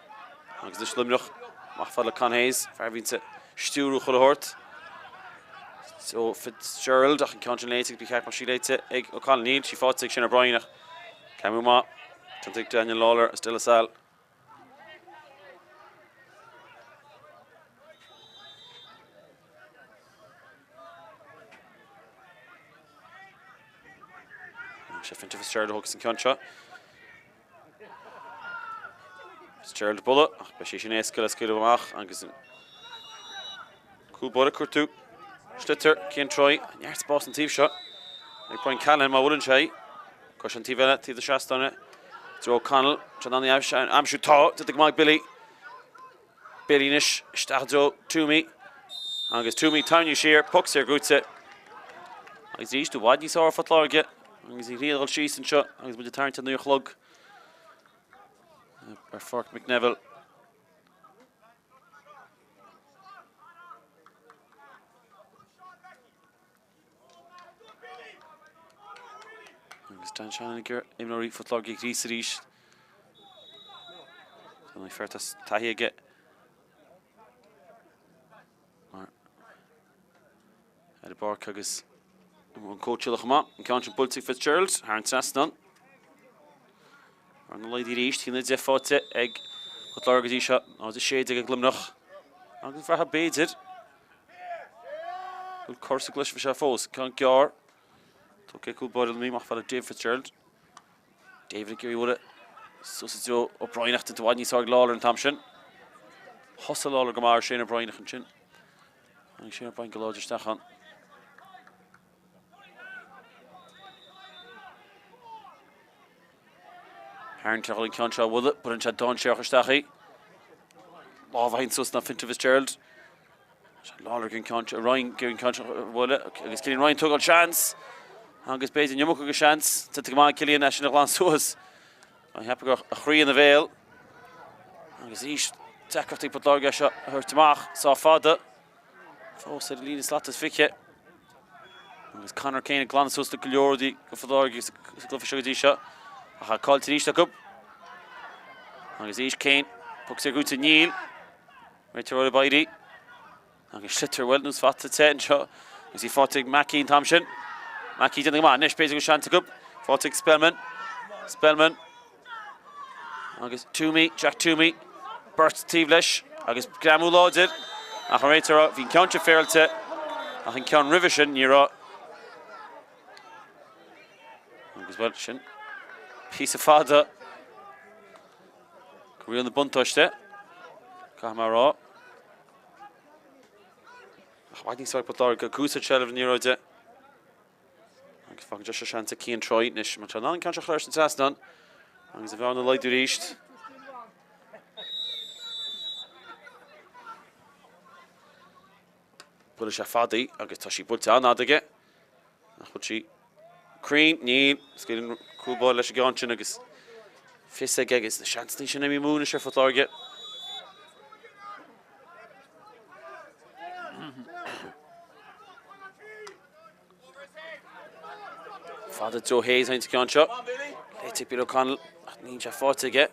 agus anois Luimneach amach fad le Con Hayes, fear a bhíonn ag stiúrú chuile shórt. So Fitzgerald ach an ceann sin léite ba cheart go mbeadh sí léite ag O'Connell. Níl sí faighte ag Shane O'Brien ach camú maith déanta ag Daniel Lawlor as De La Salle. Sé Fintan Fitzgerald a thógfas an ceann seo. Fitzgerald buille ach beidh sé sin éasca le scaoileadh amach agus an cúl báire ag cuartú sliotar Cian Troy neart spás an taobh seo ag Brian Callahan má bhuaileann sé. Cois an taobh eile, taobh na seastáine, Joe O'Connell, John Annie aimsiú tá, déanta go maith ag Billy. Billy anois isteach i dtreo Twomey agus Twomey tarraingthe siar, poc saor gnóite. Agus arís i bhfad níos fearr Phort Láirge agus an ghrian ag dul síos anseo agus muid ag tarraingt ar 9 a chlog ar Pháirc Mick Neville. Agus Dan Shannon ag iarraidh imreoirí Phort Láirge a ghríosadh arís. Tá na fear taithí aige mar ar an bpáirc agus an cóitseálaí chomh maith. An ceann sin buailte ag Fitzgerald thar an trasnán. Ar na laigí arís, 1-10 faighte ag Port Láirge go dtí seo, 0-16 ag Luimneach. Agus bhraithfeá b'fhéidir go bhfuil cor sa gcluiche seo fós. Ceann gearr. Tógtha ag cúl báire Luimnigh amach fad le David Fitzgerald. David ag iarraidh bualadh suas i dtreo O'Brien ach déanta i bhfad níos fearr ag Lawlor an t-am sin. Thosaigh Lawlor go maith ar Shane O'Brien ach ansin tháinig Shane O'Brien go láidir isteach ann. Harrington an ceann seo a bhualadh, buaileann sé dainséarach isteach í. Lámh a théann suas ná Fintan Fitzgerald. Lawlor an ceann seo, Ryan an ceann seo a bhualadh agus Cillian Ryan tógáil seans agus b'fhéidir an iomarca de sheans. Déanta go maith Cillian é sin a ghlanadh suas. An cheapadh go raibh a chroí ina bhéal agus arís deacrachtaí Port Láirge é seo a thabhairt amach sách fada. Fós ar an líne slat is 20. Agus Conor Kane ag glanadh suas le go leor rudaí do Phort Láirge sa gcluiche seo go dtí seo. Ach tá caillte arís acu. Agus arís Kane, poc saor gnóite, níl. Réiteoir ag éirí agus sliotar bhuel nós fata te anseo agus í faighte ag Mackey an t-am sin. Mackey déanamh go maith anois, b'fhéidir go bhfuil seans acu. Faighte ag Spellman. Spellman agus Toomey, Jack Toomey, beirt taobh leis agus greamú láidir ach an réiteoir bhí an ceann sin féaráilte ach an ceann roimhe sin ní raibh. Agus bhuel sin píosa fada go riail na buntáiste, caithfidh mé a rá. Ach i bhfad níos fearr ag Port Láirge ag úsáid seilbh na liathróide. Agus fágann sé seo seans ag Cian Troy anois. Má tá an ceann seo a chur thar an trasnán agus an bhearna a laghdú arís. Buailfidh sé fada í agus tá sí buailte an-fhada aige. Nach bhfuil sí cruinn? Níl. Scaoileann cúl báire leis an gceann sin agus fios aige agus na seansanna sin imithe amú anois ar Phort Láirge. Fada Joe Hayes an ceann seo. Léite ag Bill O'Connell ach níl sé faighte aige.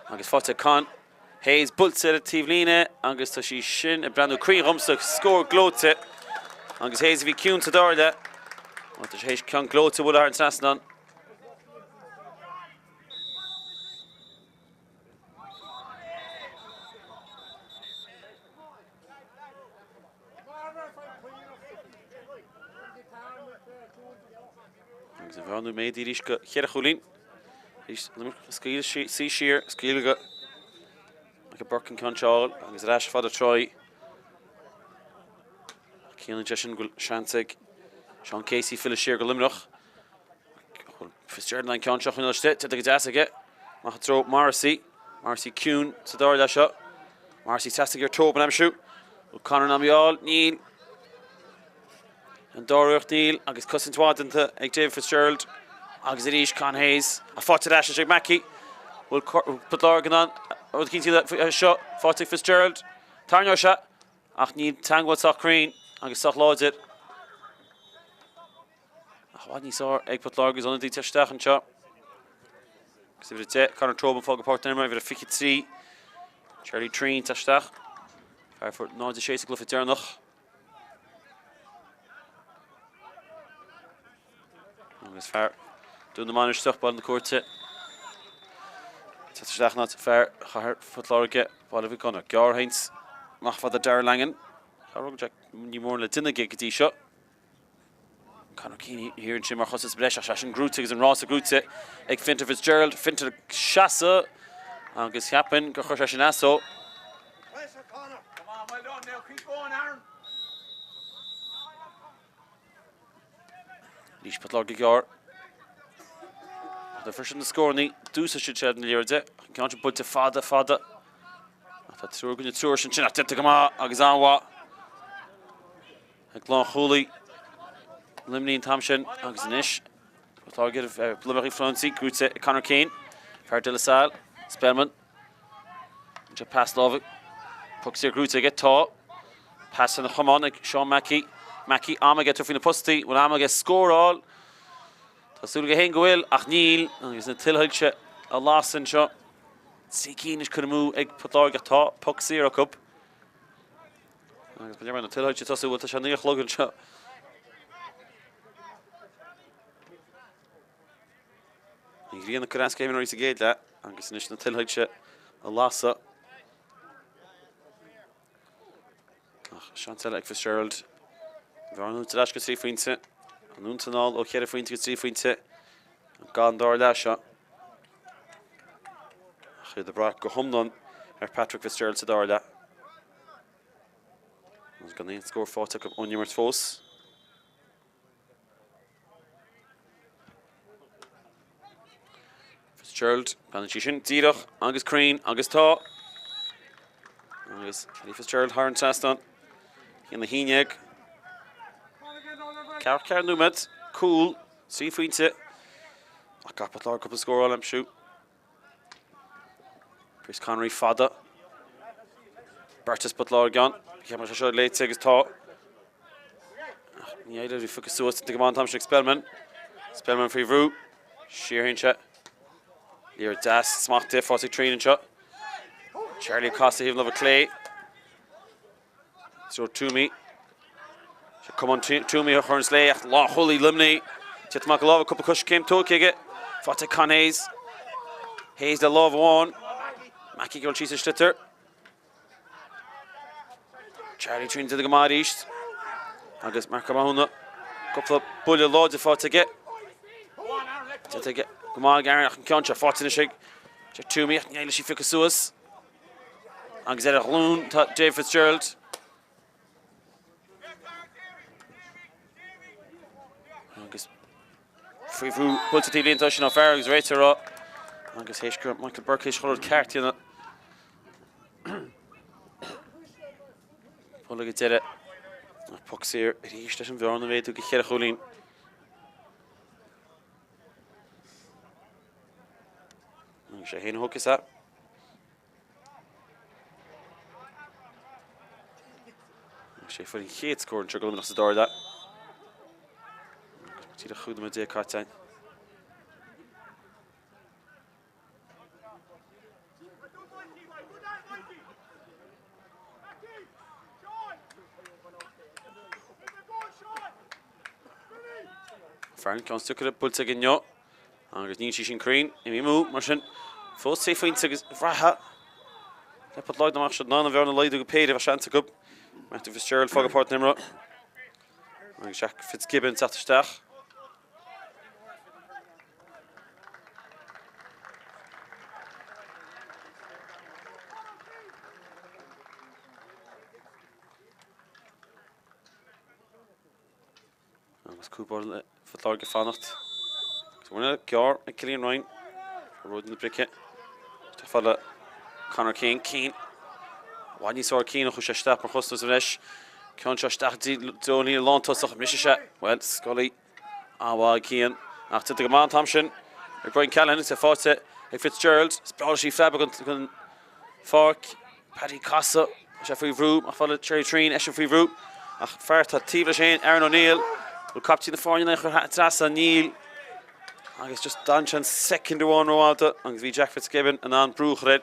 Agus faighte ag Con Hayes buailte ar an taobhlíne agus tá sí sin ag breathnú cruinn dhomsa, scór gleoite agus Hayes a bhí ciúin sa dara leath. Tá sé théis ceann gleoite a bhualadh thar an trasnán. Agus an bhearna méadaithe arís go cheithre chúilín. Arís scaoil sí siar, scaoil go Michael Burke an ceann seo agus ar ais fada Troy. Ciallaíonn sé sin go bhfuil seans ag Sean Casey filleadh siar go Luimneach. Fitzgerald an ceann seo a choinneáil istigh, déanta go deas aige. Amach i dtreo Morrissey. Morrissey ciúin sa dara leath seo. Morrissey trasna ag iarraidh Tobin a aimsiú. O'Connor in am í a fháil. Níl. An dara iarracht níl agus cosaint mhaith déanta ag David Fitzgerald. Agus arís Con Hayes. A faighte ar ais ag Mackey. Bhfuil Port Láirge in ann rud eicínt seo faighte ag Fitzgerald. Tarraingeoidh sé ach níl teagmháil sách cruinn agus sách láidir. Ach i bhfad níos fearr ag Port Láirge agus ionadaí ag teacht isteach anseo. Agus uimhir 10, Conor Tobin fágtha páirc na himeartha, uimhir 23, Charlie Treen teacht isteach. Fear a fuair 0-6 sa gcluiche deireanach. Agus fear Dún na Mainistreach, Baile na Cúirte. Teacht isteach in áit fear Chathair Phort Láirge, Baile Mhic Gonair. Gearr-roinnt amach fada Darragh Langan. Cha raibh ní mórán le déanamh aige go dtí seo. Conor Keane thiar ansin mar chostas breise ach seisean gnóite agus an rása gnóite ag Fintan Fitzgerald. Fintan ag seasamh agus cheapfainn gur chuir sé sin as dó. Arís Port Láirge gearr. Ach fuair siad na scóranna, d'úsáid siad seilbh na liathróide. An ceann sin buailte fada, fada. Ach tá triúr i gcoinne triúir ansin ach déanta go maith agus an-mhaith. Ag lánchúlaí Luimnigh an t-am sin agus anois Port Láirge ar Luimneach Francie gnóite ag Conor Keane, fear De La Salle, Spellman. Anseo pas láimhe, poc saor gnóite aige, tá. Pas ina chamán ag Seán Mackey. Mackey, am aige tabhairt faoi na postaí, bhfuil am aige scóráil? Tá súil aige féin go bhfuil, ach níl, agus na tuilsoilse á lasadh anseo. Trí cinn anois curtha amú ag Port Láirge ach tá poc saor acu. Agus ba léir na tuilsoilse ag tosú, bhuel tá sé 9 a chlog anseo. An ghrian ag cur as go himreoirí sa gcéad leath agus anois na tuilsoilse á lasadh. Ach seans eile ag Fitzgerald. Bhearna ar ais go 3 phointe. Anonn anall ó 4 phointe go 3 phointe. Gan dara leath seo. Ach iad ag brath go hiomlán ar Patrick Fitzgerald sa dara leath. Agus gan aon scór faighte acu ón imirt fós. Fitzgerald, breathnaíonn sí sin díreach agus cruinn agus tá. Agus Eddie Fitzgerald thar an trasnán. 1-11. 44 nóiméad, cúl, 3 phointe. Ach caithfidh Port Láirge cúpla scór a aimsiú. Chris Connery fada. Beirt as Port Láirge ann. Cheap sé seo léite agus tá. Ach ní fhéidir í a phiocadh suas go maith an t-am sin ag Spellman. Spellman faoi bhrú. Siar théann sé. Liathróid deas smachtaithe faighte ag Treen anseo. Charlie ag casadh thaobh láimhe clé. Joe Twomey. Sé Colmán Twomey a chuir an slé ach lánchúlaí Luimnigh. Tite amach a lámh, cúpla coiscéim tógtha aige. Faighte ag Con Hayes. Hayes le lámh amháin. Mackey ag dul síos an sliotar. Charlie Treen déanta go maith arís. Agus Marc Ó Mathúna, cúpla buille láidir faighte aige. Déanta aige go maith ag Aaron ach an ceann seo faighte anois ag Jack Twomey ach ní leis í a phiocadh suas. Agus ar a ghlúin tá Dave Fitzgerald. Agus faoi bhrú buailte taobh líne Oisín O'Farrell agus réiteoir á agus théis go raibh Michael Burke théis chuile rud ceart a dhéanamh. Buille ag an deireadh. Ach poc saor arís leis an bhearna a mhéadú go cheithre chúilín. Agus sé féin a thógfas é. Sé a fuair an chéad scór anseo do Luimneach sa dara leath. Agus díreach 15 nóiméad caite againn. Fear an ceann stiúctha buailte aige inniu agus níl sí sin cruinn. Imithe amú mar sin fós sé phointe agus bhraithfeá le Port Láirge dá mbeadh siad in ann an bhearna a laghdú go péire bheadh seans acu. Matthew Fitzgerald fágáil páirc na himeartha agus Jack Fitzgibbon teacht isteach. Agus cúpla le Phort Láirge fanacht. Agus bhain gearr ag Cillian Ryan. Ród na brice. Isteach fad le Conor Keane. Keane. I bhfad níos fearr Keane a chuaigh sé isteach mar chosantóir anois. Ceann seo isteach dtí an líne lántosach. Mise sé. Bhuel, Scully. An-mhaith ag Keane. Ach déanta go maith an t-am sin ag Brian Callahan. Is é faighte ag Fitzgerald. Is breá leis í phreabadh den pháirc. Paddy Casadh. Tá sé faoi bhrú. Ach fad le Cherry Treen. Eisean faoi bhrú. Ach fear atá taobh leis féin, Aaron O'Neill. Bhfuil captaen na foirne in ann a chur trasna? Níl. Agus just d'fhan sé an soicind amháin rófhada agus bhí Jack Fitzgibbon in ann brú a chur air.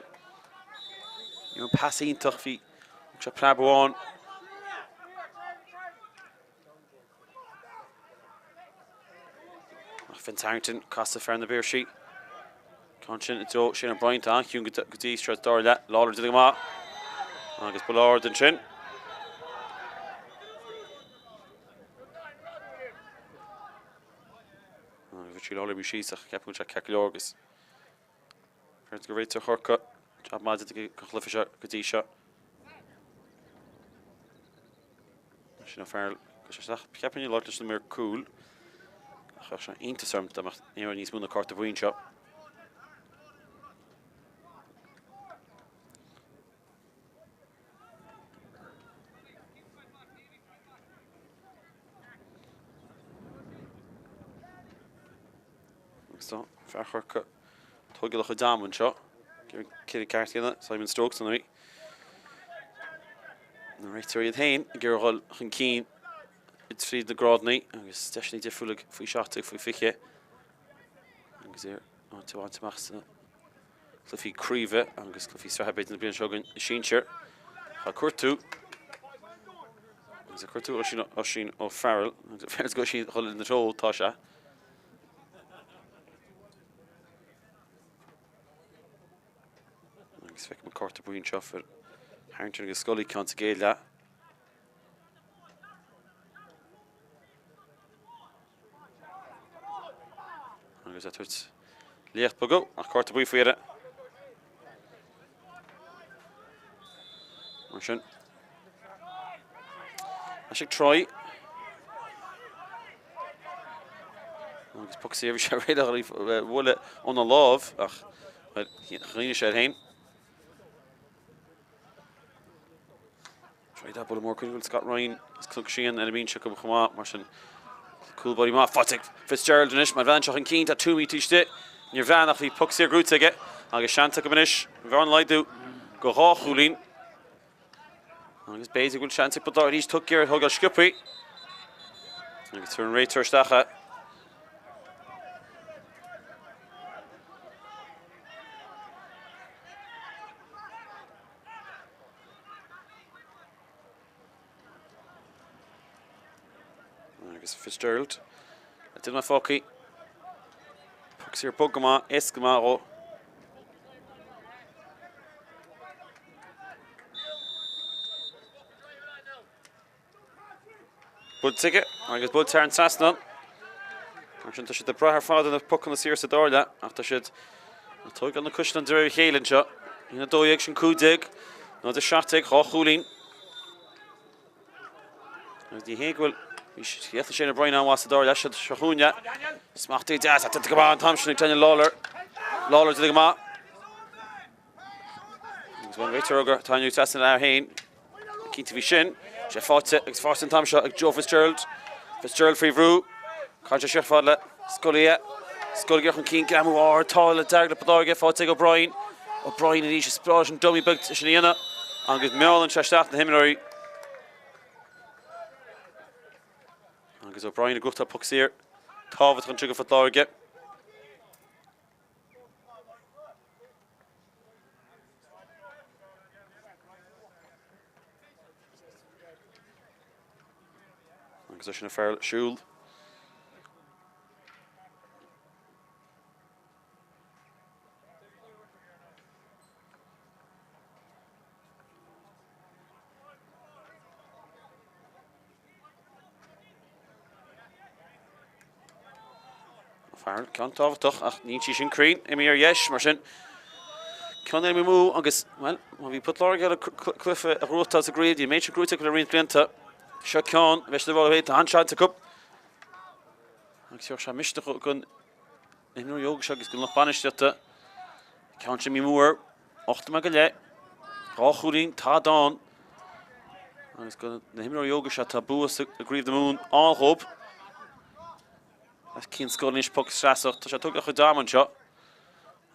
Ní raibh an pas iontach. Bhí sé preab amháin. Ach Vince Harrington, casadh fear na bPiarsaigh. Ceann sin i dtreo Shane O'Brien, tá an-chiúin go dtí seo sa dara leath. Lawlor déanta go maith. Agus buille ard ansin. Agus bhí Lawlor imithe síos ach ceapaim go bhfuil sé ceart go leor agus Féach go réiteoir Chorcaí, jab maith déanta aige don chluiche seo go dtí seo. Sin O'Farrell go sé isteach. Cheapfainn labhairt leis an imreoir cúil. Ach bheadh sé iontas orm dá mbeadh imreoir níos mó ná cárta buí anseo. Agus tá fear Chorcaí tógáil a chuid ama anseo. Cinneadh ceart a dhéanamh, Simon Stokes an rí. Na réiteoirí iad féin ag iarraidh dhul chun cinn tríd na grádanna agus deiseanna difriúla faoi 17, faoi 20 agus ar áit a bhaint amach sna cluichí craoibhe agus cluichí sraithe b'fhéidir na bliana seo chugainn i sinsir. Tá cuartú agus ag cuartú Oisín, Oisín O'Farrell agus go Oisín dhul ina treo tá sé. Agus feicim an cárta buí anseo fir Harrington agus Scully ceann sa gcéad leath. Agus é tabhairt léacht beag ach cárta buí faoi dheireadh. Mar sin. Ais ag Troy. Agus poc saor bhí sé réidh le bualadh óna lámh ach choinnigh sé air féin. Troy dá buille mór cuid Scott Ryan is Cnoc Síon ar an mbinse acu chomh maith mar sin cúl báire maith faighte ag Fitzgerald anois má bhreathnaíonn sé chun cinn tá Twomey taobh istigh. Níor bhreathnaigh ach bhí poc saor gnóite aige agus seans acu anois an bhearna a laghdú go dhá chúilín. Agus b'fhéidir go bhfuil seans ag Port Láirge arís Tuck iarraidh thógáil sciobthaí. Agus tabhair an réiteoir isteach é. Agus Fitzgerald le déanamh fágtha. Puc saor bog go maith, éasca go maith dhó. Buailte aige agus buailte thar an trasnán. Mar sin tá siad ag brath ar fad ar na pocanna saor sa dara leath ach tá siad ag tógáil na cuisle de réir a chéile anseo. 1 12 sin 15, 0 17, 2 chúilín. Agus ní hé go bhfuil Chéatla Shane O'Brien an-mhaith sa dara leath seo seo chugainn. Smachtaithe deas, déanta go maith an t-am sin ag Daniel Lawlor. Lawlor déanta go maith. Agus bhain réiteoir gur tarraingíodh trasna air féin. Cinnte bhí sin. Sé faighte agus faighte an t-am seo ag Joe Fitzgerald. Fitzgerald faoi bhrú. Caitheann sé siar fad le Scully. Scully ag chun cinn greamú ard tá le dearg le Port Láirge faighte ag O'Brien. O'Brien arís is breá leis an dummy beag sin a dhéanamh agus meallann sé isteach na himreoirí. Agus O'Brien ag gnóthachtáil poc saor tábhachtach anseo do Phort Láirge. Agus é sin O'Farrell siúl. Farrell, ceann tábhachtach ach níl sí sin cruinn. Imithe ar dheis mar sin. Ceann eile amú agus, bhuel, má bhí Port Láirge le cluiche a ghnóthachtáil sa gcraobh, bhí an méid sin gnóthaithe acu le roinnt blianta. Seo ceann, a bheidh siad ag rá leo, tá an-seans acu. Agus thiocfadh sé misneach don imreoir óg seo agus don lucht bainistíochta. Ceann sin mímhór. 8 nóiméad go leith. 2 chúilín, tá ann. Agus do na himreoirí óga seo tá bua sa gCraobh na Mumhan ann dhóibh. As Cian Scully anois poc sleasach. Tá sé tugtha a chuid ama anseo.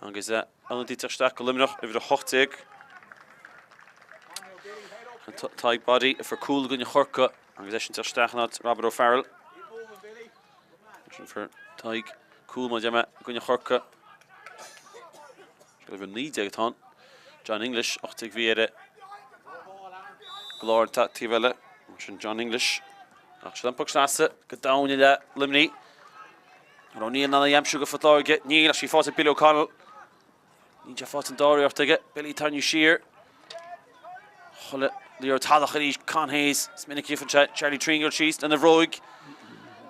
Agus ionadaí ag teacht isteach go Luimneach, uimhir 18. Tadhg Boddy a fuair cúl i gcoinne Chorcaí agus eisean ag teacht isteach in áit Robert O'Farrell. Sin fuair Tadhg cúl mar a deir mé i gcoinne Chorcaí. Uimhir 19 atá ann. John English, 18 bhí air i gclár an taobh eile. Sin John English. Ach sin an poc sleasa go domhain i leith Luimnigh. An raibh O'Neill in ann í a aimsiú go Phort Láirge? Níl, ach sí faighte ag Billy O'Connell. Níl sé faighte an dara iarracht aige. Billy tarraingthe siar. Chuile liathróid tadach arís. Con Hayes. Is minic a gheibheann sé Charlie Triangle síos lena bhróig.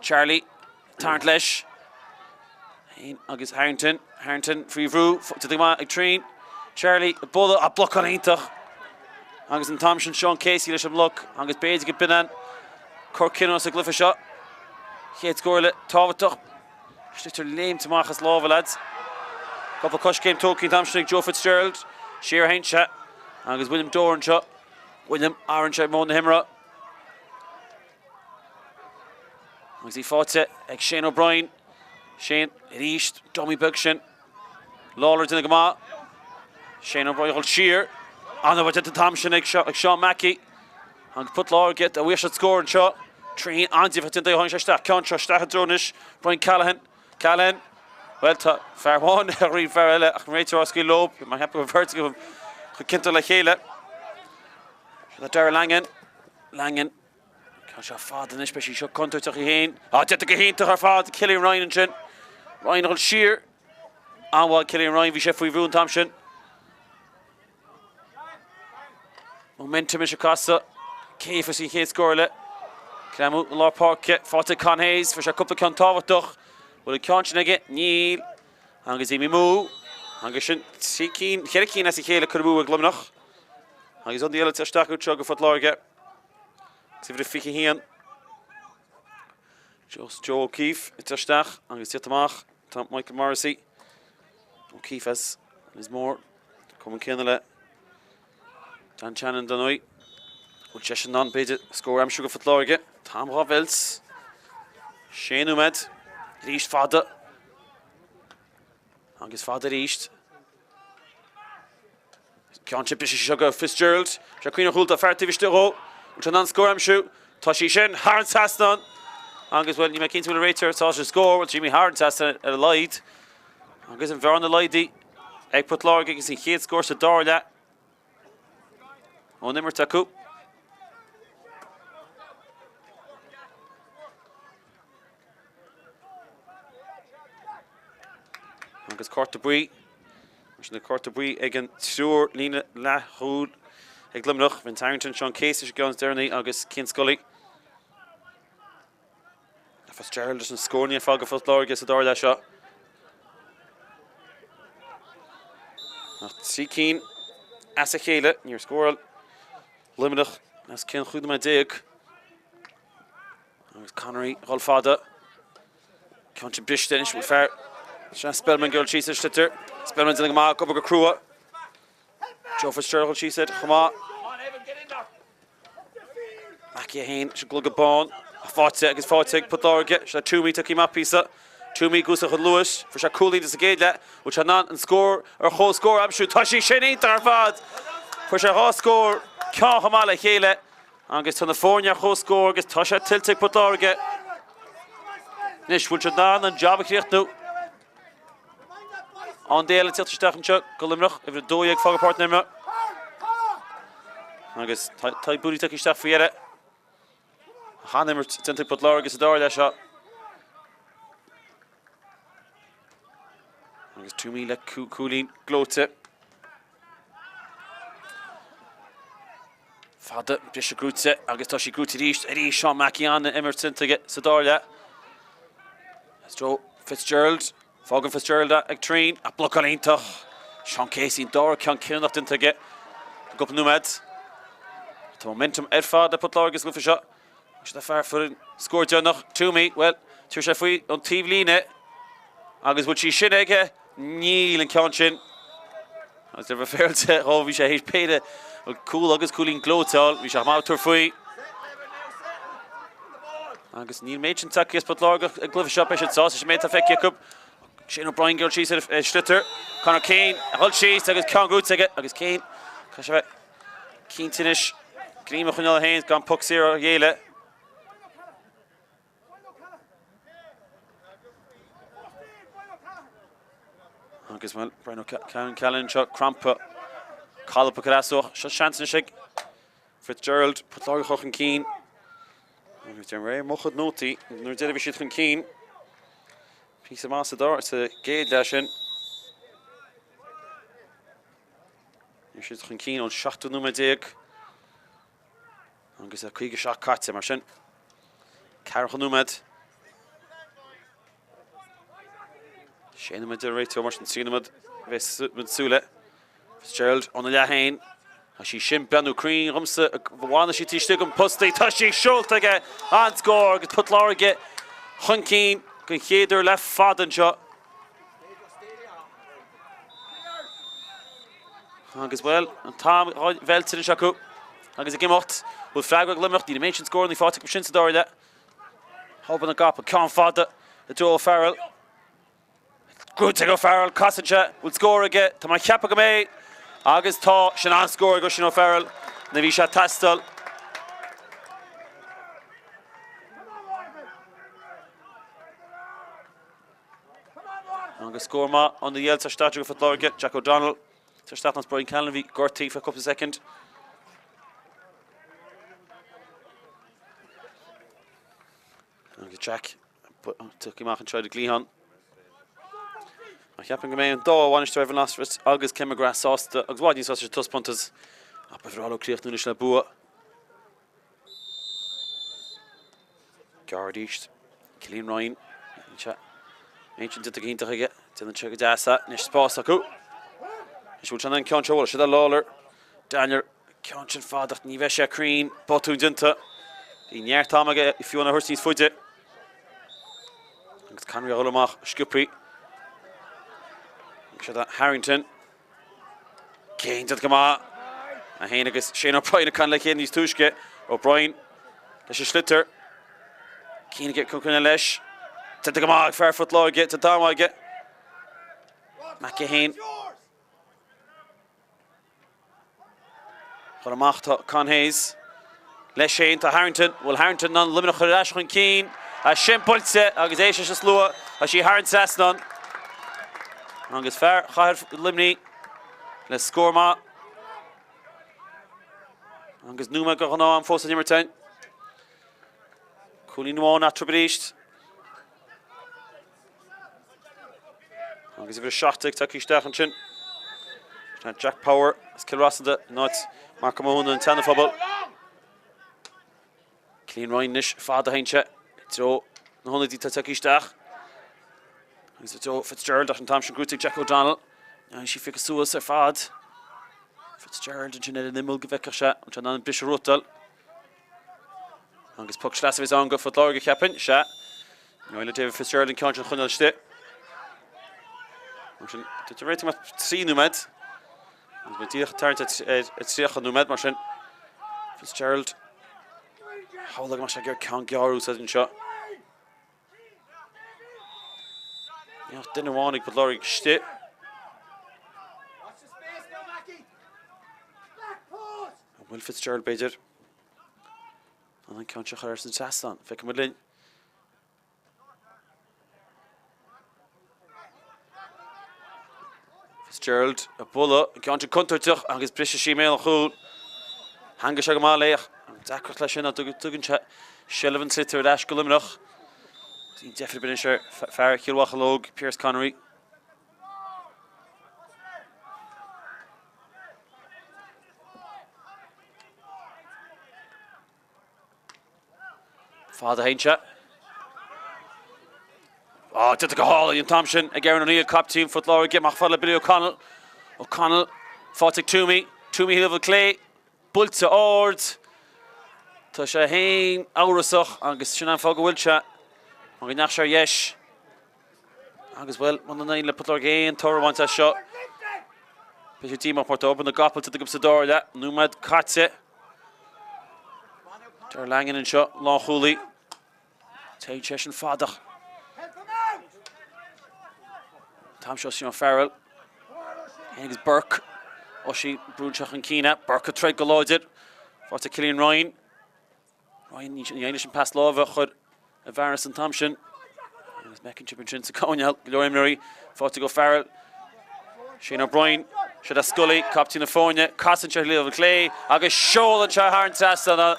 Charlie. Tarraingt leis. Féin agus Harrington. Harrington faoi bhrú. Déanta go maith ag Treen. Charlie ag bualadh. Ah, blocáil iontach. Agus an t-am sin Sean Casey leis an mbloc agus b'fhéidir go b'in an cor cinniúna sa gcluiche seo. Chéad scór eile tábhachtach. Sliotar léimt amach as lámha lads. Cúpla coiscéim tógtha an t-am sin ag Joe Fitzgerald. Siar a théann sé. Agus William Doran anseo. William athraíonn sé modh na himeartha. Agus í faighte ag Shane O'Brien. Shane arís, dummy beag sin. Lawlor déanta go maith. Shane O'Brien dul siar. An-obair déanta an t-am sin ag Seán Mackey. Agus Port Láirge, dá bhfaigheadh siad scór anseo. Trín an-difríocht déanta tháinig sé isteach. Ceann seo isteach i dtreo anois. Brian Callahan. Callahan. Bhuel, tá fear amháin ag rith fear eile ach an réiteoir á scaoileadh leo. Mar cheap go bhfuil beirt acu chomh cinnte le chéile. Seo Darragh Langan. Langan. Ceann seo fada anois, beidh sí seo contúirteach í féin. Á, déanta go hiontach ar fad, Cillian Ryan ansin. Ryan a dhul siar. An-mhaith Cillian Ryan, bhí sé faoi bhrú an t-am sin. Momentum anois ag casadh. Cé a fuair an chéad scór eile? Greamú i lár páirce, faighte ag Con Hayes, fuair sé cúpla ceann tábhachtach. Bhfuil an ceann sin aige? Níl. Agus imithe amú. Agus sin trí cinn, cheithre cinn as a chéile curtha amú ag Luimneach. Agus ionadaí eile isteach anseo go Phort Láirge. Uimhir 21. Joe Joe O'Keefe ag teacht isteach agus tíocht amach. Tá Michael Morrissey. O'Keefe as Lismore. Cumann céanna le Dan Shannon dar ndóigh. Bhfuil seisean in ann b'fhéidir scór a aimsiú go Phort Láirge. T-am dhá mheilt. Sé nóiméad. Arís fada. Agus fada arís. Ceann sin briseadh seo go Fitzgerald. Sé cuimhne chúl tá fear taobh istigh dhó. Bhfuil sé in ann scór a aimsiú? Tá sí sin thar an trasnán. Agus bhuel níl mé cinnte bhfuil an réiteoir sásta scór, bhuel sí thar an trasnán ar a laghad. Agus an bhearna laghdaithe ag Port Láirge agus an chéad scór sa dara leath ón imirt acu. Agus cárta buí. Mar sin cárta buí ag an triúr líne leathchúil ag Luimneach. Vince Harrington, Sean Casey sa gceann is deireanaí agus Cian Scully. Fitzgerald leis an scór ar fad do Phort Láirge sa dara leath seo. Ach 3 cinn as a chéile, níor scóráil Luimneach os cionn 15 nóiméad. Agus Connery ag dul fada. Ceann sin briste anois bhfuil fear Sean Spellman ag dul síos ar sliotar. Spellman déanamh go maith, ag obair go crua. Joe Fitzgerald síos air chomh maith. Mackey é féin leis an gclogad bán. Faighte agus faighte ag Port Láirge. Seo Toomey tugtha amach píosa. Toomey ag úsáid a chuid luais. Fuair sé cúilín sa gcéad leath. Bhfuil sé in ann an scór ar chomhscór a aimsiú? Tá sé sin iontach ar fad! Fuair sé dhá scór, ceann chomh maith le chéile. Agus tá na foirne ar chomhscór agus tá sé tuillte ag Port Láirge. Anois, bhfuil siad in ann an jab a chríochnú? An Dale ag teacht isteach anseo go Luimneach, uimhir 12 fágtha páirc na himeartha. Agus Tadhg Booty tagtha isteach faoi dheireadh. An-imirt déanta ag Port Láirge sa dara leath seo. Agus Toomey le cúilín gleoite. Fada, briseadh gnóite agus tá sí gnóite arís, arís Seán Mackey an-imirt déanta aige sa dara leath. Is Joe Fitzgerald, fágann Fitzgerald ag trian, ach blocáil iontach. Seán Casey an dara ceann cinniúnach déanta aige i gcúpla nóiméad. Tá momentum ar fad le Port Láirge sa gcluiche seo. Sin an fear a fuair an scór deireanach, Toomey, bhuel, tabharfaidh sé faoi ón taobhlíne agus bhfuil sí sin aige? Níl an ceann sin. Agus le bheith féaráilte dhó, bhí sé théis péire cúl agus cúilín gleoite a fháil, bhí sé chomh maith tabhairt faoi. Agus níl méid sin tagtha as Port Láirge ag gcluiche seo, beidh siad sásta leis an méid atá feicthe acu. Shane O'Brien ag dul síos ar a sliotar, Conor Keane a dhul síos agus ceann gnóite aige agus Keane, caithfidh sé bheith Cinnte anois, greim a choinneáil féin gan poc saor a ghéilleadh. Agus bhuel, Brian O'Callaghan anseo, crampa, Calp a chur Seo seans anois ag Fitzgerald, Port Láirge a chur chun cinn. Agus de réir mo chuid nótaí, nuair a bhí siad chun cinn, píosa maith sa dara sa gcéad leath sin. Bhí siad chun cinn ón seachtú nóiméad déag agus 57 caite mar sin. Ceathracha nóiméad. Sé nóiméad a réiteoir mar sin, 3 nóiméad bheas muid súil le. Fitzgerald óna leath féin. Tá sí sin breathnú cruinn dhomsa bhfanfaidh sí taobh istigh den postaí. Tá sí seolta aige an scór agus Port Láirge chun cinn den chéad uair le fada anseo. Agus bhuel, an t-am á mheilt anois acu agus ag imeacht. Bhfuil freagra ag Luimneach? Níl an méid sin scóranna faighte acu sin sa dara leath. Hoban ag gapa, ceann fada i dtreo O'Farrell. Gnóite ag O'Farrell, casann sé, bhfuil scór aige? Tá mé ag ceapadh go mbeidh. Agus tá, sin an-scór ag Oisín O'Farrell nuair a bhí sé ag teastáil. Agus scór maith an dhéil tar isteach go Phort Láirge, Jack O'Donnell tar isteach as Brian Callan bhí gortaithe fé cúpla soicind. Agus Jack tugtha amach anseo ar an gcliathán. Ach cheapfainn go mbeidh an dá bhainisteoir Evan Lasford agus Ken McGrath sásta agus i bhfad níos sásta leis an taispeántas ach ba bhreá leo críochnú anois le bua. Gearr arís. Cillian Ryan. Ancient déanta go hiontach aige. Déanann sé go deas é. Anois spás acu. Anois bhfuil sé in ann ceann seo bhfuil siad ar Lawlor. Daniel ceann sin fada ach ní bheidh sé cruinn. Botún déanta. Bhí neart ama aige fiú é a thabhairt níos faide. Agus Connery a dhul amach sciobthaí. Agus siad Harrington. Keane déanta go maith. É féin agus Shane O'Brien ag caint le chéile níos túisce. O'Brien leis an sliotar. Keane ag coinneáil leis. Déanta go maith ag fear Phort Láirge. Tá am aige. Mac é féin. Chur amach tá Con Hayes. Leis féin tá Harrington. Bhfuil Harrington in ann Luimneach a chur ar ais chun cinn? É sin buailte agus éist leis an slua. Tá sí thar an trasnán. Agus fear chathair Luimnigh le scór maith. Agus nóiméad de ghnáth-am fós san imirt againn. Cúilín amháin eatarthu arís. Agus uimhir 17 tagtha isteach ansin. Sin Jack Power as Cill Rosanda in áit Marc Ó Mathúna an tSeana Phobal. Cillian Ryan anois fada a théann sé i dtreo na hionadaí atá tagtha isteach. Agus i dtreo Fitzgerald ach an t-am sin gnóite ag Jack O'Donnell. Níl sí pioctha suas ar fad. Fitzgerald ansin ar an imeall go bhfeicfeadh sé an sé in ann an briseadh a ghnóthachtáil. Agus poc sleasa a bheas ann go Phort Láirge cheapfainn. Sea. Ní le David Fitzgerald an ceann sin a choinneáil istigh. Mar sin, dúirt an réiteoir go mbeadh 3 nóiméad. Agus muid díreach ag tarraingt ar 30 nóiméad, mar sin, Fitzgerald, shamhlóinn go mbeadh sé ag iarraidh ceann gearr a úsáid anseo. Níl ach duine amháin ag Port Láirge istigh. An bhfuil Fitzgerald, b'fhéidir? An an ceann seo a chur thar an trasnán? Feicfidh muid linn. Fitzgerald ag bualadh an ceann sin contúirteach agus briseann sí i mbéal an chúil. Theangaigh sé go maith léi ach an deacracht leis sin ná tugann sé seilbh an tsliotair ar ais go Luimneach. Ní deifir ar bith anois ar fear Chill Mhocheallóg, Pearse Connery. Fada a théann sé. Á, déanta go hálainn an t-am sin ag Aaron O'Neill, captaen Phort Láirge, amach fad le Billy O'Connell. O'Connell, faighte ag Toomey. Toomey thaobh an clé, buailte ard. Tá sé féin amhrasach agus sin an fáth go bhfuil sé, mar go ndeachaigh sé ar dheis. Agus, bhuel, muna n-éiríonn le Port Láirge aon toradh a bhaint as seo, beidh sé díomách mar tá obair na gcapall déanta acu sa dara leath. Nóiméad caite. Darragh Langan anseo, lánchúlaí. Téann sé sin fada. An t-am seo Oisín O'Farrell. Agus Burke. Oisín brúnn sé chun cinn é. Burke ag troid go láidir. Faighte Cillian Ryan. Ryan ní éirigh leis an pas láimhe a chur i bhfearas an t-am sin. Agus McIntyre ansin sa choirnéal, go leor imreoirí faighte ag O'Farrell. Shane O'Brien, seo le Scully, captaen na foirne, casann sé ar thaobh an chlé agus seolann sé thar an trasnán.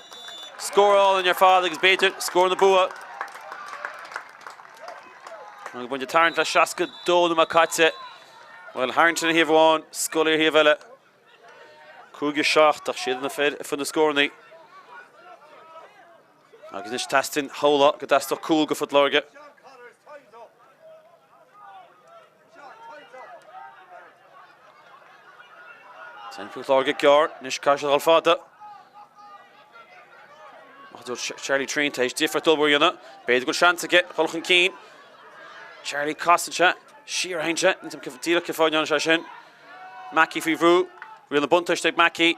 Scór álainn ar fad agus b'fhéidir scór na bua. Agus muid ag tarraingt le 62 nóiméad caite. Bhuel, Harrington ar thaobh amháin, Scully ar thaobh eile. 5-7 ach siad na fir a fuair na scóranna. Agus anois teastaíonn shamhlófá go dteastódh cúl go Phort Láirge. Téann Port Láirge gearr, anois caithfidh siad dul fada. Charlie Treen tar éis difríocht ollmhór a dhéanamh. B'fhéidir go bhfuil seans aige dul chun cinn. Charlie casann sé, siar a théann sé, díreach cén fáth a ndearna sé sin. Mackey faoi bhrú, riail na buntáiste ag Mackey.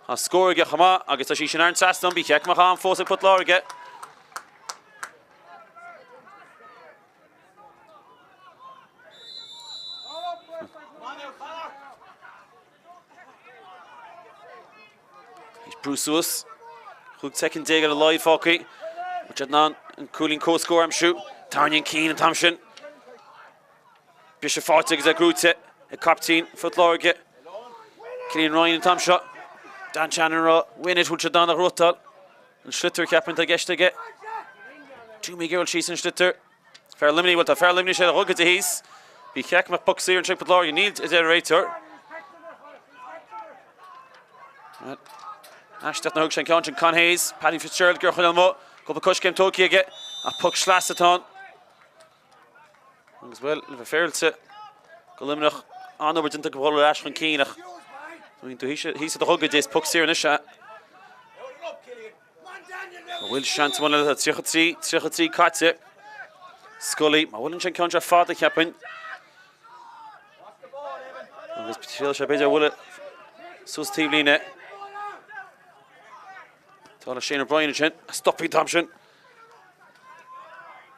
Tá scór aige chomh maith agus tá sí sin thar an trasnán. Ba cheart go mbeadh am fós ag Port Láirge. Brú suas. 15 soicind ar a laghad fágtha. Bhfuil siad in ann an cúilín comhscóir a aimsiú. Tarraingíonn Keane an t-am sin. Briseadh faighte agus é gnóite ag captaen Phort Láirge, Cillian Ryan an t-am seo. Dan Shannon ag rá win it, bhfuil siad in ann a ghnóthachtáil. An sliotar cheapfainn atá i gceist aige. Toomey ag dul síos an sliotar. Fear Luimnigh, bhuel tá fear Luimnigh sé a dhul go dtí thíos. Ba cheart go mbeadh poc saor anseo ag Port Láirge, níl a deir an réiteoir. Aisteach nár thug sé an ceann sin Con Hayes, Paddy Fitzgerald ag iarraidh a choinneáil amuigh, cúpla coiscéim tógtha aige ach poc sleasa atá ann. Agus bhuel, le bheith féaráilte go Luimneach, an-obair déanta acu dhul ar ais chun cinn ach tú thíos i do dhugaide is poc saor anois é. An bhfuil seans amháin eile 33, 33 caite. Scully, má bhuaileann sé an ceann seo fada cheapfainn. Agus triail sé b'fhéidir a bhualadh suas taobhlíne. Tá le Shane O'Brien ansin, a stopfaidh an t-am sin.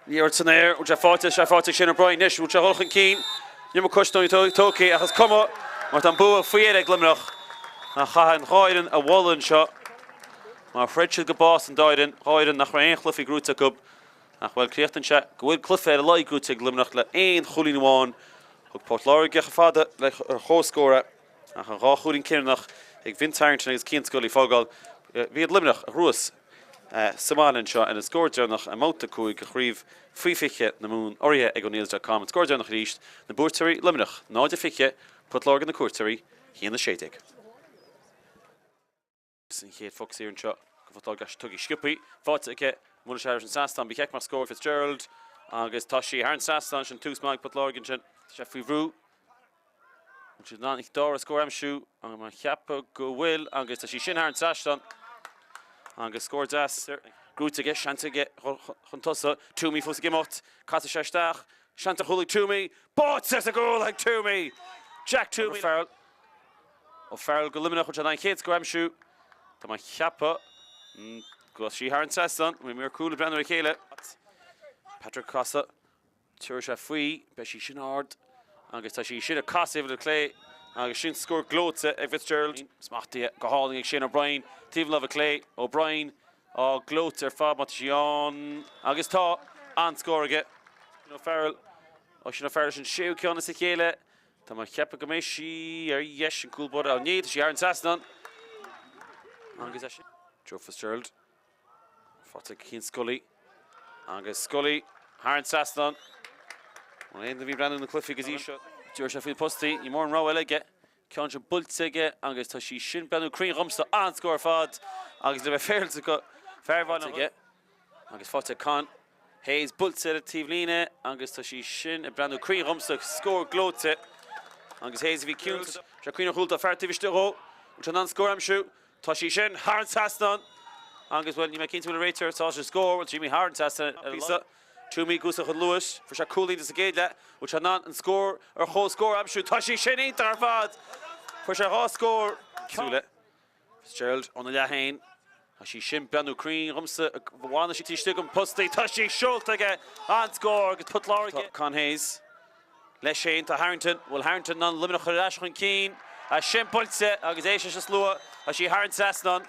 Liathróid san aer, bhfuil sé faighte, sé faighte ag Shane O'Brien anois, bhfuil sé ag dul chun cinn, an iomarca coisní tógtha ach is cuma mar tá an bua faoi dheireadh ag Luimneach. Ach caithfidh an dhá fhoireann a mholadh anseo mar throid siad go bás an dá fhoireann, dhá fhoireann nach raibh aon chluichí gnóite acu ach bhuel críochnaíonn sé go bhfuil cluiche ar a laghad gnóite ag Luimneach le aon chúilín amháin. Thug Port Láirge chomh fada le ar chomhscór é ach an dhá chúilín cinniúnach ag Vince Harrington agus Cian Scully fágáil b'iad Luimneach a ghnóthaigh. sa mbaile anseo ar an scór deireanach i mbabhta 5 de chraobh faoi 20 na Mumhan urraithe ag O'Neills dot com. An scór deireanach arís, na buaiteoirí Luimneach 0-20, Port Láirge na cuairteoirí 1-16. An chéad phoc saor anseo go Phort Láirge tugtha sciobtha faighte aige Muiris thar an trasnán. Ba cheart go mbeadh scór Fitzgerald agus tá sí thar an trasnán sin tús maith ag Port Láirge ansin. Tá sé faoi bhrú. Bhfuil siad in ann an dara scór a aimsiú? Tá mé ag ceapadh go bhfuil agus tá sí sin thar an trasnán agus scór deas gnóthaithe aige, seans aige chun tosaigh. Toomey fós ag imeacht, casfaidh sé isteach, seans ar chúl ag Toomey, báite sa gcúl ag Toomey! Jack Toomey. O'Farrell. O'Farrell go Luimneach, bhfuil sé in ann an chéad scór a aimsiú? Tá mé ag ceapadh go bhfuil sí thar an trasnán, bhí mír cúl ag breathnú ar a chéile. Patrick Casadh. Tabharfaidh sé faoi, beidh sí sin ard agus tá sí sin ag casadh ar clé agus sin scór gleoite ag Fitzgerald. Smachtaithe go hálainn ag Shane O'Brien, taobh na láimhe clé, O'Brien á gleoite ar fad má tá sí ann agus tá an-scór aige. O'Farrell, Oisín O'Farrell leis an séú ceann as a chéile. Tá mé ag ceapadh go mbeidh sí ar dheis an cúl báire. Á ní, tá sí thar an trasnán agus é sin. Joe Fitzgerald. Faighte ag Cian Scully agus Scully thar an trasnán. An aon duine a bhí ag breathnú na cluichí go dtí seo? D'iarr sé faoi na postaí, ní mórán rogha eile aige. Ceann seo buailte aige agus tá sí sin breathnú cruinn dhomsa, an-scór ar fad agus le bheith féaráilte go fear Bhaile aige agus faighte ag Con Hayes buailte ar an taobhlíne agus tá sí sin ag breathnú cruinn dhomsa, scór gleoite agus Hayes a bhí ciúin. Sé cruinn ar chúl, tá fear taobh istigh dhó, bhfuil sé in ann scór a aimsiú? Tá sí sin thar an trasnán agus, bhuel, níl mé cinnte bhfuil an réiteoir sásta leis an scór, bhuel, tá sí thar an trasnán ar píosa. Toomey ag úsáid a chuid luais, fuair sé cúl iontach sa gcéad leath, bhfuil sé in ann an scór ar chomhscór a aimsiú? Tá sí sin iontach ar fad! Fuair sé 2 scór. Súile Fitzgerald óna leath féin. Tá sí sin breathnú cruinn dhomsa, bhain sí istigh an postaí, tá sí seolta aige! An-scór agus Port Láirge. Con Hayes. Leis féin tá Harrington. Bhfuil Harrington in ann Luimneach a chur ar ais chun cinn? Sin buailte agus éist leis an slua. Tá sí thar an trasnán.